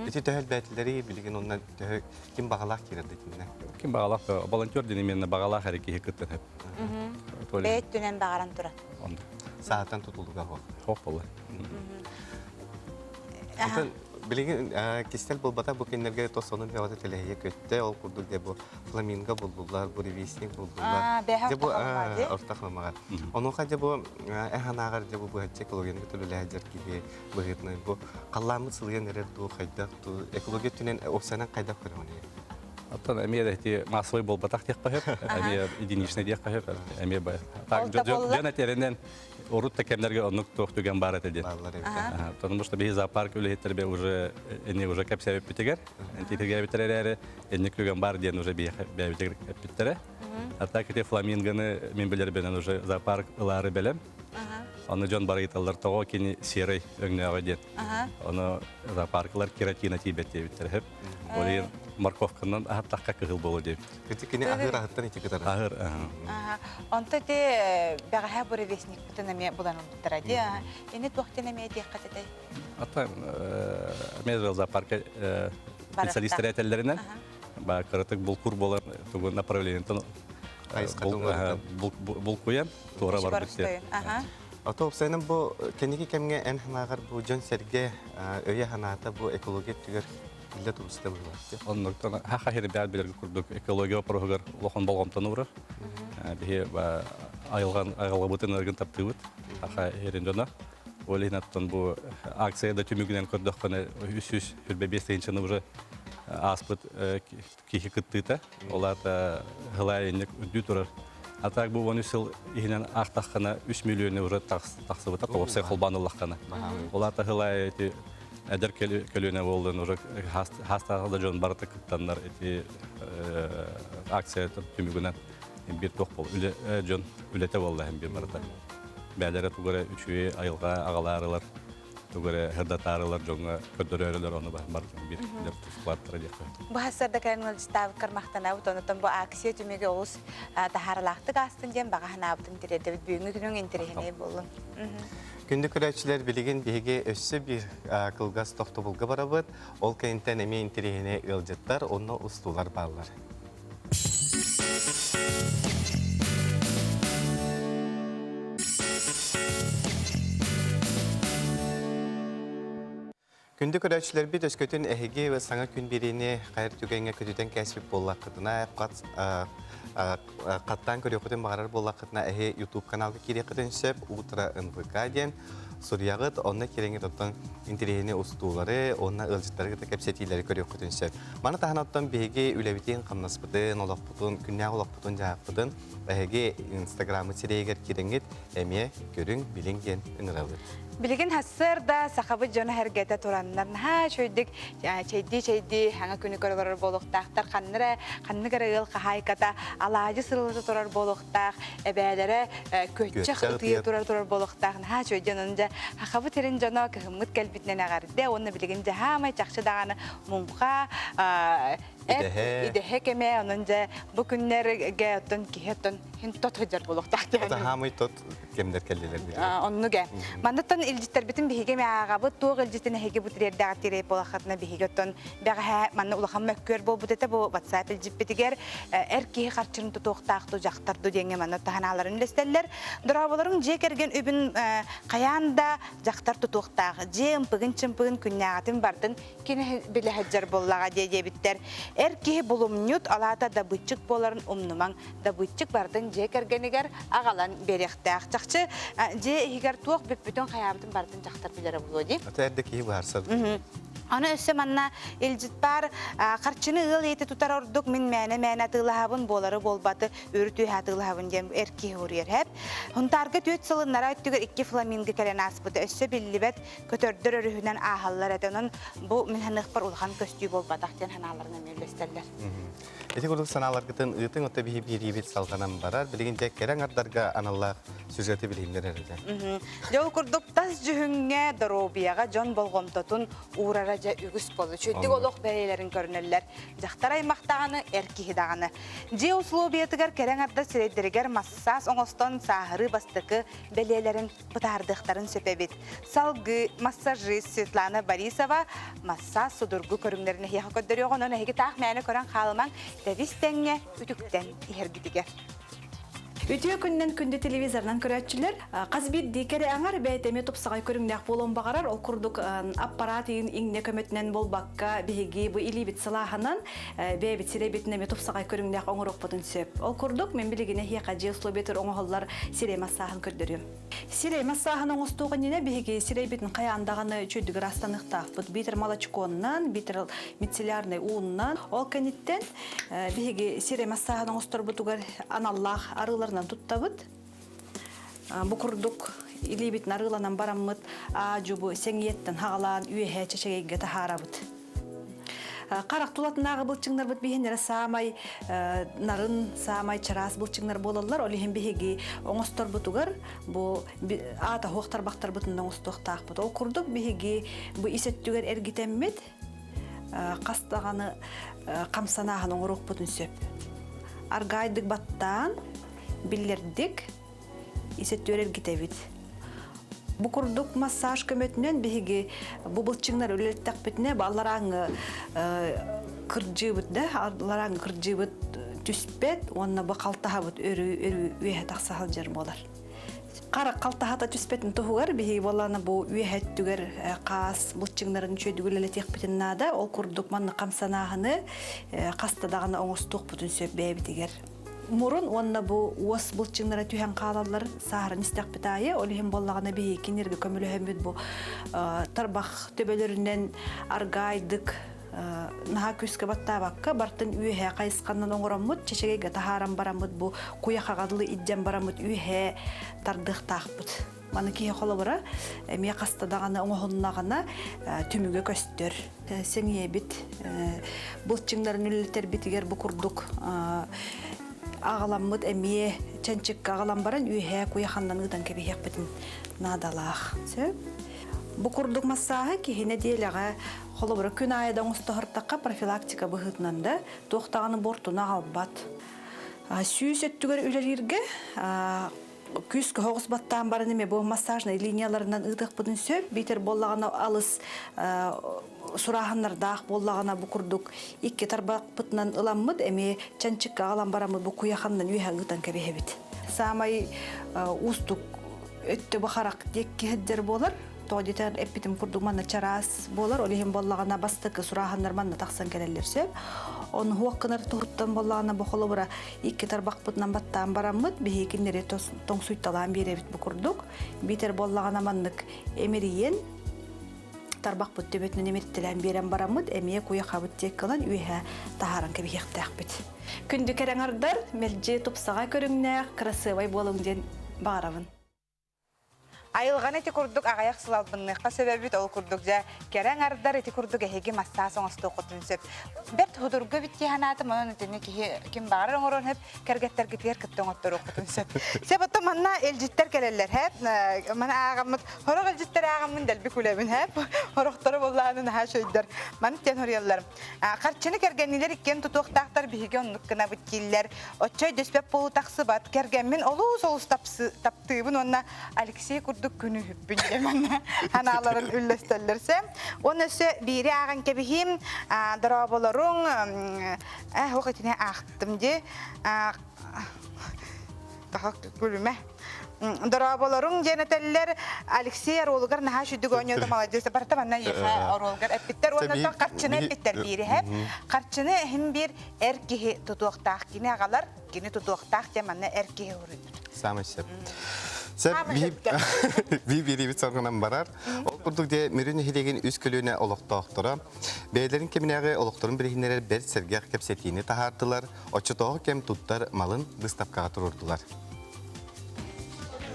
Ити төһө элбээтилэри билигин онно төһө ким баҕалаах киирэр да итиннэ? Ким баҕалаах волонтер диэн именно баҕалаах эрэ киһи кыттан сөп. Бэйэт түнэн баҕаран турар. Саатан тутулуга хоох. Хоох буолла. Онтон билигин кистэл буолбата бу кинилэргэ тосонун бөҕөтө тэлэһийэ көттө ол курдук де бу фламинго буллулар, буревестник буллулар. Де бу орто халымаҕа. Онуоха де бу эһанааҕар де бу быһаччы экологияны төлөлэһэ киһи быһыытынан бу халлааммыт сылыйан эрэр дуу хайдах дуу экология түнэн опсанан хайдах көрөҕүн Оттон эмиэ да ити массовый буолбатах диэххэ сөп, эмиэ единичный диэххэ сөп, эмиэ так дьон этэринэн урут да кэмнэргэ оннук туох түгэн баар этэ диэн. Потому что биһи зоопарк үлэһиттэрбе уже эни уже кэпсээбиппитигэр, титиргээбиттэр эрээри энник түгэн бар диэн уже бэйэбитигэр эппиттэрэ. А так ити фламингоны мин билэрбинэн уже зоопарк ылаары бэлэм. Аны дьон барыйталлар тоҕо кини серый өҥнөөҕө диэн. Ону зоопаркалар кератина тиийбэт диэбиттэр сөп. Ол иһин морковканан аһаттахха кыһыл буолуо диэбит. Ити кини аһыыр аһыттан ити кытары. Аһыр. Онто ити бэҕэһээ буревестникпытын эмиэ булан ылбыттара дии. Ини туохтан эмиэ диэххэ этэй? Ата эмиэ зоопарка специалисттэр этэллэринэн ба кыратык булкур буолан тугу направлениетын булкуйан туора барбыт диэн. Ото опсайынан бу кэнники кэмҥэ эн санааҕар бу дьон сэргэ өйө санаата бу экология өттүгэр биллэ тубуста быһыылаах. Оннуктан хаха хири бээл билэргэ курдук экология вопроһугар улахан болҕомтону урар. Биһи айылган айылгабытын ыргын таптыыбыт. Хаха хирин дьоно. Ол иһин оттон бу акция да түмүгүнэн көрдөххөнө 325 тыһыынчаны уже ааспыт киһи кыттыыта. Ол аата хылай инник үрдүү турар. А так бу 13 сыл иһинэн аахтаххына 3 миллионы уже тахсыбыта, тоҕупсай холбаан ыллаххына. Ол аата хылай эти эдэр көлүөнэ буоллун уже хастаах да дьон барыта кыттаннар эти акция түмүгүнэн бир туох бол үлэ дьон үлэтэ буолла бир барыта. Бээлэрэ тугара үчүгэй айылҕа аҕалаарылар тугара хырдатаарылар дьоҥҥо көрдөрөөрүлэр ону барытын бир тускулааттара диэххэ. Бу хассарда кэлэн ыалдьыттаабыккар махтанабыт, онотон бу акция түмүгэ олус таһааралаахтык аастын диэн баҕа санаабытын тириэрдэбит. Бүгүҥҥү күнүҥ интэриэһинэй буоллун. Күндү көрөөччүлэр, билигин биһиги өссө биир кылгас тохтобулга барабыт. Ол кэнниттэн эмиэ интэриэһинэй ыалдьыттар, онно устуулар бааллар. Күндү көрөөччүлэрбит өскөтүн эһиги саҥа күн биэриини хайар түгэҥҥэ көтүтэн кээспит буоллаххытына, хаттаан көрүөххүтүн баҕарар буоллаххытына, эһи YouTube каналга киириэххитин сөп, Утро НВК диэн суруйаҕыт, онно киирэҥҥит оттон интэриэһинэй устуулары уонна ыалдьыттары кытта кэпсэтиилэри көрүөххүтүн сөп. Маны таһынан оттон биһиги үлэбитин, хамнаспытын, олохпутун, күннээҕи олохпутун, дьаһахпытын эһиги Инстаграммыт сирэйигэр киирэҥҥит эмиэ көрүҥ, билиҥ диэн ыҥырабыт. Билигин сарсыарда сахабыт дьоно сэргэтэ тураннар наһаа үчүгэйдик чэйдии-чэйдии саҥа күнү көрө олорор буолуохтаахтар. Ханна эрэ ханнык эрэ ыал хаһаайката алаадьы сырылата турар буолуохтаах, эбээлэрэ күөччэх ытыйа турар турар буолуохтаах. Наһаа үчүгэй дьон онон дьэ сахабыт сирин дьоно кыһыммыт кэлбитинэн эҕэрдэ уонна билигин дьэ саамай чахчы даҕаны муҥха эт идэһэ кэмэ онон дьэ бу күннэргэ оттон киһи оттон хин тот сылдьар буолуохтаах диэн. Хаамый тот кэмнэр кэллилэр билигин. Оннук ээ. Манныттан илдьиттэрбитин биһиги эмэ ааҕабыт, туох илдьитин эһиги бу тириэрдэҕит тиэрэй буолаххытына биһиги оттон бэҕэһээ манна улахан мөккүөр буолбут этэ бу WhatsApp илдьиппитигэр эр киһи харчыны тутуохтаах ду дьахтар ду диэҥҥэ манна таһанааларын үлэстэллэр. Дорооболорум дьиэ кэргэн үбүн хайаан да дьахтар тутуохтаах. Дьиэ ымпыгын-чымпыгын күннээҕитин бардын кини билэ сылдьар буоллаҕа диэ диэбиттэр. Эр киһи булумньут, алаата дабыыччык буоларын умнумаҥ. Дабыыччык барытын дьиэ кэргэнигэр аҕалан биэриэхтээх. Чахчы дьиэ иһигэр туох бүппүтүн хайаабытын барытын дьахтар билэрэ буолуо дии. Ата эрдэ киһи быһаарсар. Аны өссө манна илдьит баар харчыны ыал ийэтэ тутар ордук мин мээнэ-мээнэ атыылаһабын буолары буолбаты үрүт үөһэ атыылаһабын диэн эр киһи уруйар хэп. Хунтаарга түөрт сылыннара өттүгэр икки фламинго кэлэн ааспыта өссө биллибэт көтөрдөр өрүһүнэн ааһаллар этэ. Онон бу мин саныахпар улахан көстүү буолбатах диэн санааларын эмиэ үллэстэллэр. Ити курдук санааларгытын ыытыҥ, отто биһи биэриибит салҕанан барар. Билигин дьэ кэрэ аҥардарга аналлаах сюжеты билиһиннэрэр эрэ. Дьэ ол курдук тас дьүһүҥҥэ, доруобуйаҕа дьон болҕомтотун уурара дьэ үгүс буолла. Үчүгэйдик олох бэйэлэрин көрүнэллэр. Дьахтар аймах даҕаны, эр киһи даҕаны. Дьиэ усулуобуйатыгар кэрэ аҥардар сирэйдэригэр массаас оҥостон сааһырыы бастакы бэлиэлэрин бытаардыахтарын сөп эбит. Салгыы массажист Светлана Борисова массаас судургу көрүҥнэрин эһиэхэ көрдөрүөҕэ, онон эһиги таах мээнэ көрөн хаалымаҥ, тэбис тэҥҥэ үтүктэн иһэргитигэр. Үтүө күнүнэн күндү телевизорынан көрөөччүлэр, хас биирдии кэрэ аҥар бэйэтэ эмиэ тупсаҕай көрүҥнээх буолуон баҕарар. Ол курдук аппарат иин иҥнэ көмөтүнэн буолбакка, биһиги бу илиибит сылааһынан бэйэбит сирэйбитин эмиэ тупсаҕай көрүҥнээх оҥоруохпутун сөп. Ол курдук мин билигин эһиэхэ дьиэ условиятыгар оҥоһуллар сирэй массааһын көрдөрүөм. Сирэй массааһын оҥостуох иннинэ биһиги сирэйбитин хайаан даҕаны үчүгэйдик ыраастаныахтаахпыт. Биитэр молочконнан, биитэр мицеллярнай ууннан. Ол кэнниттэн биһиги сирэй массааһын оҥосторбутугар аналлаах арыыларынан туттабыт. Бу курдук илиибитин арыыланан бараммыт аа-дьубу сэҥийэттэн хаҕалаан үөһэ чэчэгэйгэ таһаарабыт. Харах тулатынааҕы былчыҥнарбыт биһиннэрэ саамай нарын, саамай чараас былчыҥнар буолаллар. Ол иһин биһиги оҥосторбутугар бу аата суох тарбахтарбытын оҥостуохтаахпыт. Ол курдук биһиги бу ис өттүгэр эргитэммит хас даҕаны хамсанааһын оҥоруохпутун сөп. Аргаайдык баттаан, биллэрдик ис өттүгэр эргитэбит. Бу курдук массаж көмөтүнэн биһиги бу былчыҥнар үлэлэттэхпитинэ бу алларааҥҥы кырдьыыбыт да алларааҥҥы кырдьыыбыт түспэт уонна бу халтаһабыт өрүү өрүү үөһэ тахса сылдьар буолар. Хара халтаһата түспэтин туһугар биһиги буоллаҕына бу үөһэ өттүгэр хаас былчыҥнарын үчүгэйдик үлэлэтиэхпитин наада. Ол курдук маннык хамсанааһыны хаста даҕаны оҥостуохпутун сөп бэйэбитигэр. Мурун уонна бу уос былчыҥнара түһэн хаалаллар сааһыран истэхпит аайы. Ол иһин буоллаҕына биһиги кинилэргэ көмөлөһөммүт бу тарбах төбөлөрүнэн аргаайдык наһаа күүскэ баттаабакка бартын үөһээ хайысханан оҥороммут чэчэгэйгэ таһааран бараммыт бу куйахаҕа дылы илдьэн бараммыт үөһээ тардыахтаахпыт. Маны киһи холобура эмиэ хаста даҕаны оҥоһуннаҕына түмүгэ көстөр. Сэҥийэбит былчыҥнарын үлэлэтэрбитигэр бу курдук аҕаламмыт эмиэ чанчыкка аҕалан баран үөһээ куйаханнан ыытан кэбиһиэхпитин наадалаах. Сөп. Бу курдук массааһы киһи нэдиэлэҕэ холобура күн аайы да оҥостоһортахха профилактика быһыытынан да туох даҕаны буортуну аҕалбат. Сүүс өттүгэр үлэлииргэ күүскэ оҕус баттаан баран эмиэ бу массажнай линияларынан ыытыахпытын сөп. Биитэр буоллаҕына алыс сурааһыннардаах буоллаҕына бу курдук икки тарбахпытынан ыламмыт эмиэ чанчыкка аҕалан бараммыт бу куйаханнан үөһэ ыытан кэбиһэбит. Саамай уустук өттө бу харах диэки сылдьар буолар. Тоҕо диэтэр эппитим курдук манна чараас буолар, ол иһин буоллаҕына бастакы сурааһыннар манна тахсан кэлэллэр сөп. Ону хуох гынар туһуттан буоллаҕына бу холобура икки тарбахпытынан баттаан бараммыт биһиги кинилэри тоҥсуйталаан биэрэбит бу курдук. Биитэр буоллаҕына маннык эмирийэн тарбахпыт төбөтүнэн эмиртэлээн биэрэн бараммыт эмиэ куйахабыт диэки ылан үөһэ таһааран кэбиһиэхтээхпит. Күндү кэрэҥардар, мэлдьи тупсаҕай көрүҥнээх, кырасыабай буолуҥ диэн баҕарабын. Айылҕаны ити курдук аҕыйах сыл албынныахха сөбөбүт, ол курдук дьэ кэрэ аҥардар ити курдук эһиги массаас оҥостуоххутун сөп. Бэрт худурга эбит дии санаатым, онон итини киһи ким баҕарар оҥоруон сөп, кэргэттэргитигэр кытта оҥотторуоххутун сөп. Сөп, оттон манна илдьиттэр кэлэллэр, һээп. Маны ааҕаммыт, сорох илдьиттэр ааҕаммын дэлби күлэбин, һээп. Сорохторо буоллаҕына наһаа үчүгэйдэр. Маны тиэн хоруйаллар. Харчыны кэргэннилэр иккиэн тутуохтаахтар биһиги оннук гынабыт дииллэр. Оччо өйдөспөт буолуу тахсыбат. Кэргэммин олус олус таптыыбын уонна Алексей курдук күнү үһүппүн диэн манна анааларын үллэстэллэр сэ. Уонна өссө биири ааҕан кэбиһиим. Дорооболоруҥ ох итини аахтым дии. Күлүмэ. Дорооболоруҥ диэн этэллэр. Алексей оруолугар наһаа үчүгдүк оонньоото маладьыас. Барыта манна эйиэхэ оруолгар эппиттэр уонна харчыны эппиттэр биириһэ. Харчыны иһин биир эр киһи тутуохтаах кини аҕалар, кини тутуохтаах диэн манна эр киһи уруйбут. Самый сөп. Сөп би бириибит соргунан барар. Ол курдук де Мүрү нэһилиэгин үс көлүөнэ олохтоохторо бэйэлэрин кэминээҕи олохторун билиһиннэрэр бэрт сэргэх кэпсэтиини таһаардылар. Оччотооҕу кэм туттар малын быыстапкаҕа туруордулар.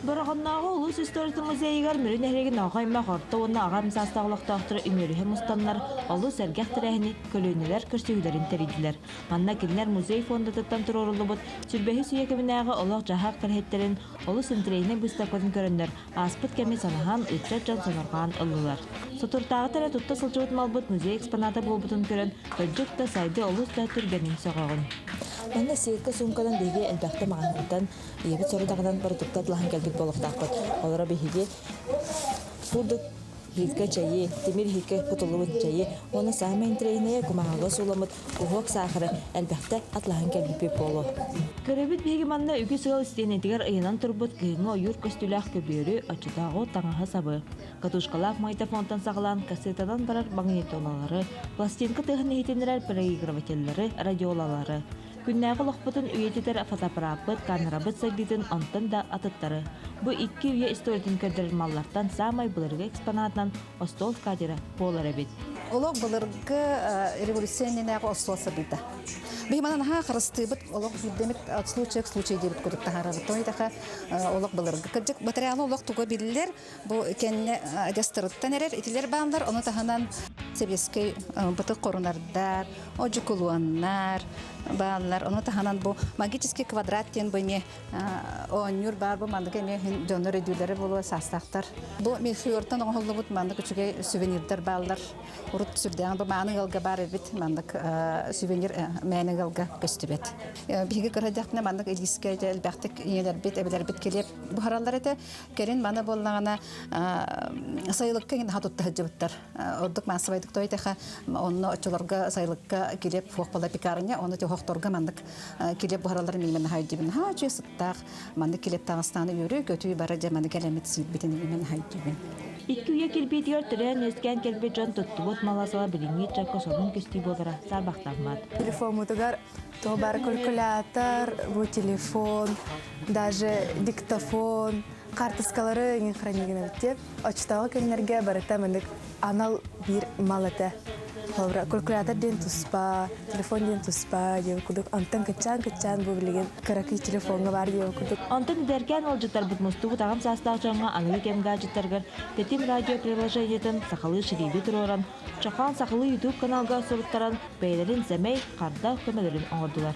Бороҕоннооҕу улуус историятын музейыгар Мүрү нэһилиэгин оҕо аймах орто уонна аҕа саастаах олохтоохторо үмүөрүһэ мустаннар олус сэргэх тэрээһини көлүөнэлэр көрсүһүүлэрин тэрийдилэр. Манна кинилэр музей фондатыттан туруоруллубут Сүрбэһис үйэ кэминээҕи олох-дьаһах кэрэһиттэрин олус интэриэһинэй быыстапкатын көрөннөр Ааспыт кэми санаһан, ыччат дьон сонурҕаан ыллылар. Соторутааҕыта эрэ тутта сылдьыбыт малбыт музей экспоната буолбутун көрөн, кырдьык да сайды олус да түргэнин сөҕөҕүн. Манна сиэккэ суумканан биһиги элбэхтэ маҕаһыынтан ийэбит сорудаҕынан бородуукта атылаһан кэлбит буолуохтаахпыт. Олоро биһиги курдук бииргэ чэйи, тимир иһиккэ кутуллубут чэйи уонна саамай интэриэһинэйэ кумааҕыга сууламмыт Уһуок саахары элбэхтэ атлаһан кэлбиппит буолуо. Көрөбүт биһиги манна үгүс ыал истиэнэтигэр ыйанан турбут кыһыҥҥы ойуур көстүүлээх көбүөрү, оччотооҕу таҥаһы-сабы, катушкалаах магнитофонтан саҕалаан кассетанан барар магнитолалары, пластинка тыаһын иһитиннэрэр проигрывателлары, радиолалары, күннээҕи олохпутун үйэтитэр фотоаппарааппыт, камерабыт сайдыытын онтон да атыттары. Бу икки үйэ историятын көрдөрөр маллартан саамай былыргы экспонатынан остуол катера буолар эбит. Олох былыргы революция иннинээҕи остуол сабыыта. Биһи манан наһаа харыстыыбыт, олох биирдэмит от случая к случаю диэбит курдук таһаарабыт. Тоҕо диэтэххэ олох былыргы. Кырдьык материалы олох туга биллэр, бу кэннэ адьастарыттан эрэр итилэр бааллар, ону таһынан сэбиэскэй бытык хорунардар, одьукулуоннар бааллар. Ону таһынан бу магический квадрат диэн бу эмиэ оонньуур баар бу маннык эмиэ дьоннор өйдүүллэрэ буолуо саастаахтар. Бу мельхиортан оҥоһуллубут маннык үчүгэй сувенирдар бааллар. Урут сүрдээҕин бу мааны ыалга баар эбит маннык сувенир мээнэ ыалга көстүбэт. Биһиги кыра маннык илиискэ элбэхтик ийэлэрбит, эбэлэрбит килиэп буһараллар этэ. Кэлин маны буоллаҕына сайылыкка иҥин наһаа тутта сылдьыбыттар. Ордук маассабайдык тойтаха онно оччолорго сайылыкка килиэп суох буола пекарня, оны хохторго маннык килиэп буһараллар миимэн наһаа өйдүүбүн. Наһаа үчүгэй сыттаах маннык килиэп таҥастааны үөрүү көтүү бары дьэ маны кэлэммит сиирбитин миимэн наһаа өйдүүбүн. Икки үйэ кирбиитигэр төрөөн-үөскээн кэлбит дьон туттубут мала-сала билиҥҥи ыччакка сонун көстүү буолара саарбахтаммат. Телефоммутугар туох баар калькулятор, бу телефон, даже диктофон, хаартыскалары иҥин хранигинэбит диэн. Оччотооҕу кэмнэргэ барыта маннык анал биир мал этэ. Холобура, калькулятор диэн туспа, телефон диэн туспа диэн курдук. Онтон кыччаан-кыччаан бу билигин кыракый телефоҥҥа баар диэн курдук. Онтон эдэркээн ыалдьыттарбыт мустубут аҕам саастаах дьоҥҥо аныгы кэм гаджеттарыгар Тэтим радио приложениетын сахалыы ширииби туруоран, Чохоон сахалыы YouTube каналга суруттаран, бэйэлэрин сэмэй, харда көмөлөрүн оҥордулар.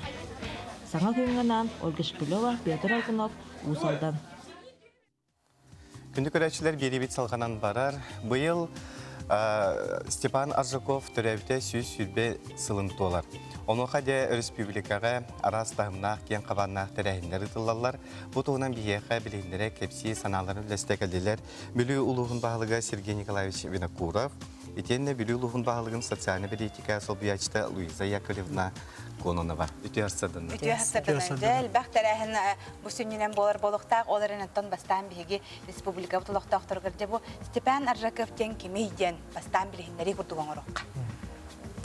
Саҥа күҥҥэ анаан Ольга Шепелева, Петр Аргунов, Уус Алдан. Күндү көрөөччүлэр биэриибит салҕанан барар. Быйыл Степан Аржаков төрөөбүтэ 120 сылын туолар. Онуоха дьэ өрөспүүбүлүкэҕэ араас таһымнаах, киэҥ хабааннаах тэрээһиннэр ыытыллаллар. Бу туһунан биһиэхэ билиһиннэрэ кэпсии санааларын үллэстэ кэллилэр. Бүлүү улууһун баһылыга Сергей Николаевич Винокуров, итиэннэ Бүлүү улууһун баһылыгын социальнай бэлиитикэ солбуйааччыта Луиза Яковлевна Кононова. Үтүө сарсыарданнар. Үтүө сарсыарданнар. Дьэ, элбэх тэрээһин Бу сүнньүнэн буолар буолуохтаах, ол эрэн оттон бастаан биһиги республикабыт олохтоохторугар дьэ бу Степан Аржаков диэн кимий диэн бастаан билиһиннэрии курдук оҥоруохха.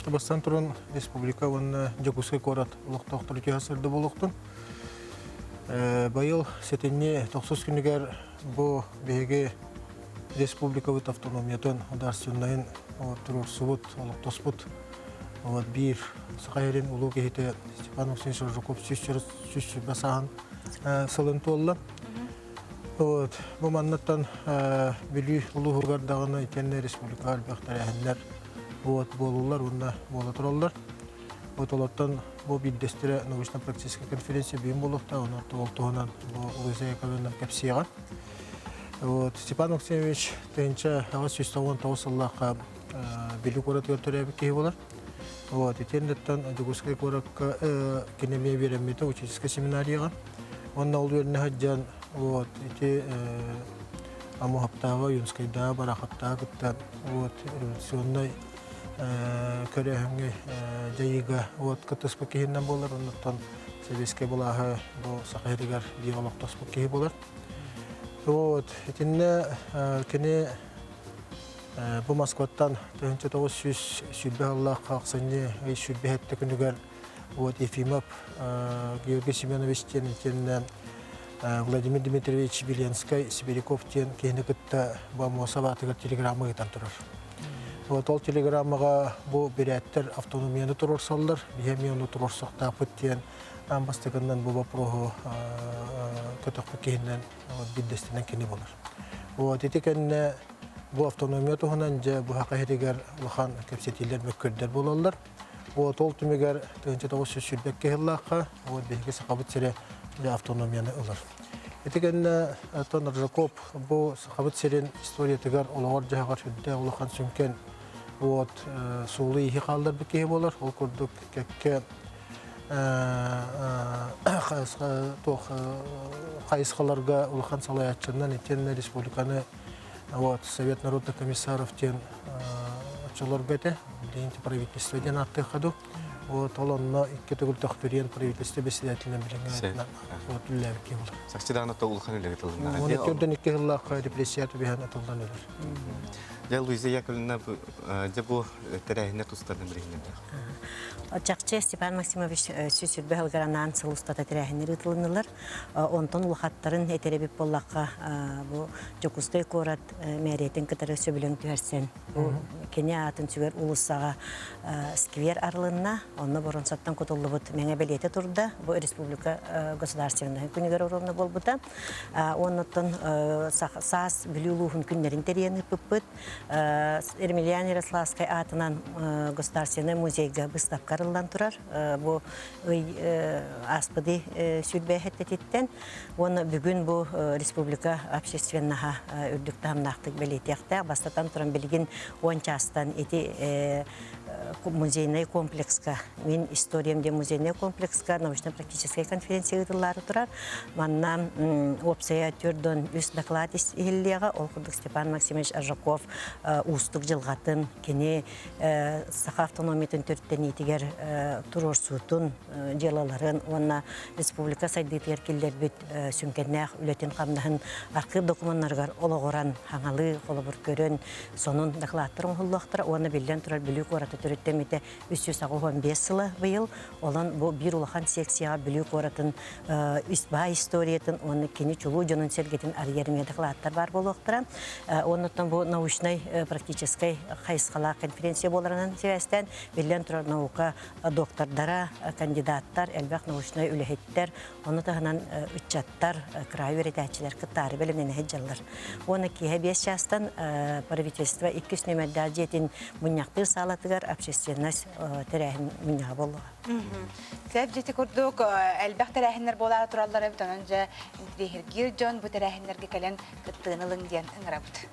Бастаан туран республика уонна Дьокуускай куорат олохтоохтору түһэ сырды буолуохтун. Быйыл сэтинньи тохсус күнүгэр бу биһиги республикабыт автономиятын ударственнайын туруорсубут, олохтоспут вот биир Саха сирин улуу киһитэ Степан Алексеевич Жуков 120 сааһын сылын туолла. Вот. Бу маннаттан Бүлүү улууһугар даҕаны итиэннэ республикаҕа элбэх тэрээһиннэр вот буолуллар уонна буола тураллар. Вот олортон бу биирдэстэрэ научно-практическай конференция бүгүн буолуохтаах, онон ол туһунан бу Луиза Яковлевна кэпсиэҕэ. Вот Степан Максимович 1899 сыллаахха Бүлүү куоратыгар төрөөбүт киһи буолар. Вот, итиэннэттэн Дьокуускай куоракка кини эмиэ үөрэммитэ учительскай семинарияҕа. Уонна ол үөрэнэ сылдьан вот ити Амуһаптааҕы, Ойуунскайдааҕы, Барахаптааҕы кытта вот революционнай көрөөһүҥҥэ дьайыыга вот кыттыспыт киһинэн буолар. Оннуттан сэбиэскэй былааһы бу Саха сиригэр биир олохтоспут киһи буолар. Вот итиннэ кини Бу Москваттан 1920 сыллаахха ахсынньы ый 27 күнүгэр вот Ефимов Георгий Семенович диэн итиэннэ Владимир Дмитриевич Беленскай Сибиряков диэн киһини кытта бу Аммосов аатыгар телеграмма ыытан турар. Вот ол телеграммаҕа бу бүрээттэр автономияны туруорсаллар, биһи эмиэ ону туруорсуохтаахпыт диэн аан бастакыннан бу вопроһу көтөхпүт киһинэн биирдэстэнэн кини буолар. Вот ити кэннэ бу автономия туһунан дьэ быһака иһитигэр улахан кэпсэтиилэр мөккүөрдэр буолаллар. Вот ол түмүгэр 1922 сыллаахха вот биһиги Сахабыт сирэ дьэ автономияны ылар. Ити кэннэ оттон Ржаков бу Сахабыт сирин историятыгар олоҕор-дьаһаҕар сүрдээх улахан сүҥкэн вот суолу-ииһи хаалларбыт киһи буолар. Ол курдук кэккэ туох хайысхаларга улахан салайааччынан итиэннэ республиканы вот Совет народных комиссаров диэн оччолорго этэ билигин правительство диэн ааттыахха дуу вот ол онно икки төгүл төхтүрүйэн правительство председателинэн билиҥҥи вот үлэлээбит киһи буолар. Сахчы даҕаны улахан үлэгэ тылынна. Уон төрдөн икки сыллаах репрессия түбэһэн атыллан өлөр. Дьэ Луиза Яковлевна дьэ бу тэрээһиннэр тустарынан билиһиннэрдэх. Чахчы Степан Максимович сүүс сылгар анаан сыл устата тэрээһиннэр ыытылыннылар. Онтон улахаттарын этэрэбит буоллахха бу Дьокуускай куорат мэрiyэтин кытары сөбүлэҥ түһэрсэн бу кини аатын сүгэр уулуссаҕа сквер арылынна. Онно боронсаттан кутуллубут мэҥэ бэлиэтэ турда. Бу республика государственноһын күнүгэр оруобуна буолбута. Оннуттан саас Бүлүү улууһун күннэрин тэрийэн ыыппыппыт. Ермельян Ярославскай аатынан Государственнай музейга быыстапка арыллан турар. Бу ый ааспыты сүүрбэһэттэтиттэн. Уонна бүгүн бу республика общественноһа үрдүк таһымнаахтык бэлиэтиэхтээх. Бастатан туран билигин 10 чаастан ити музейнай комплекска Мин историям диэн музейнай комплекска научно-практическай конференция ыытыллаары турар. Манна уопсайа төрдөн үс доклад иһиллиэҕэ. Ол курдук Степан Максимович Аржаков уустук дьылҕатын, кини саха автономиятын төрүттэниитигэр туруорсуутун, дьыалаларын уонна республика сайдыытыгар киллэрбит сүҥкэннээх үлэтин-хамнаһын архыып докумуоннарыгар олоҕуран, хаҥалыы холобур көрөн, сонун докладтар оҥоһуллуохтара уонна биллэн турар Бүлүү куораты төрүттэммитэ 385 сыла быйыл. Онон бу биир улахан секцияҕа Бүлүү куоратын баай историятын уонна кини чулуу дьонун-сэргэтин арыйар эмиэ докладтар баар буолуохтара. Оннуттан бу научнай практическай хайысхалаах конференция буоларынан сибээстээн биллэн турар наука доктордара, кандидаттар, элбэх научнай үлэһиттэр, ону таһынан ыччаттар, кыраайы үөрэтээччилэр кыттаары бэлэмнэнэ сылдьаллар. Уонна киэһэ 5 чаастан правительство иккис нүөмэрдээх дьиэтин мунньахтыыр саалатыгар общественность тэрээһин мунньаҕа буолуоҕа. Сөп дьити курдук элбэх тэрээһиннэр буолаары тураллар эбит, онон дьэ интириэһиргиир дьон бу тэрээһиннэргэ кэлэн кыттыыны ылыҥ диэн ыҥырабыт.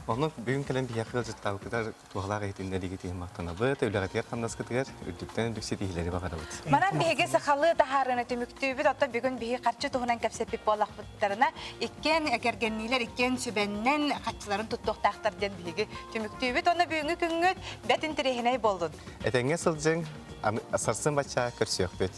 Онно бүгүн кэлэн биһиэхэ ыалдьыттаабыккытыгар туһалаах иһитиннэриигитин махтанабыт, үлэҕитигэр-хамнаскытыгар үрдүктэн үрдүк ситиһиилэри баҕарабыт. Манан биһиги сахалыы таһаарыыны түмүктүүбүт, оттон бүгүн биһиги харчы туһунан кэпсэппит буоллахпыттарына, иккиэн кэргэнниилэр иккиэн сүбэннэн харчыларын туттуохтаахтар диэн биһиги түмүктүүбүт. Онно бүгүҥҥү күҥҥүт бэрт интэриэһинэй буоллун. Этэҥҥэ сылдьыҥ, сарсын бачча көрсүөхпүт.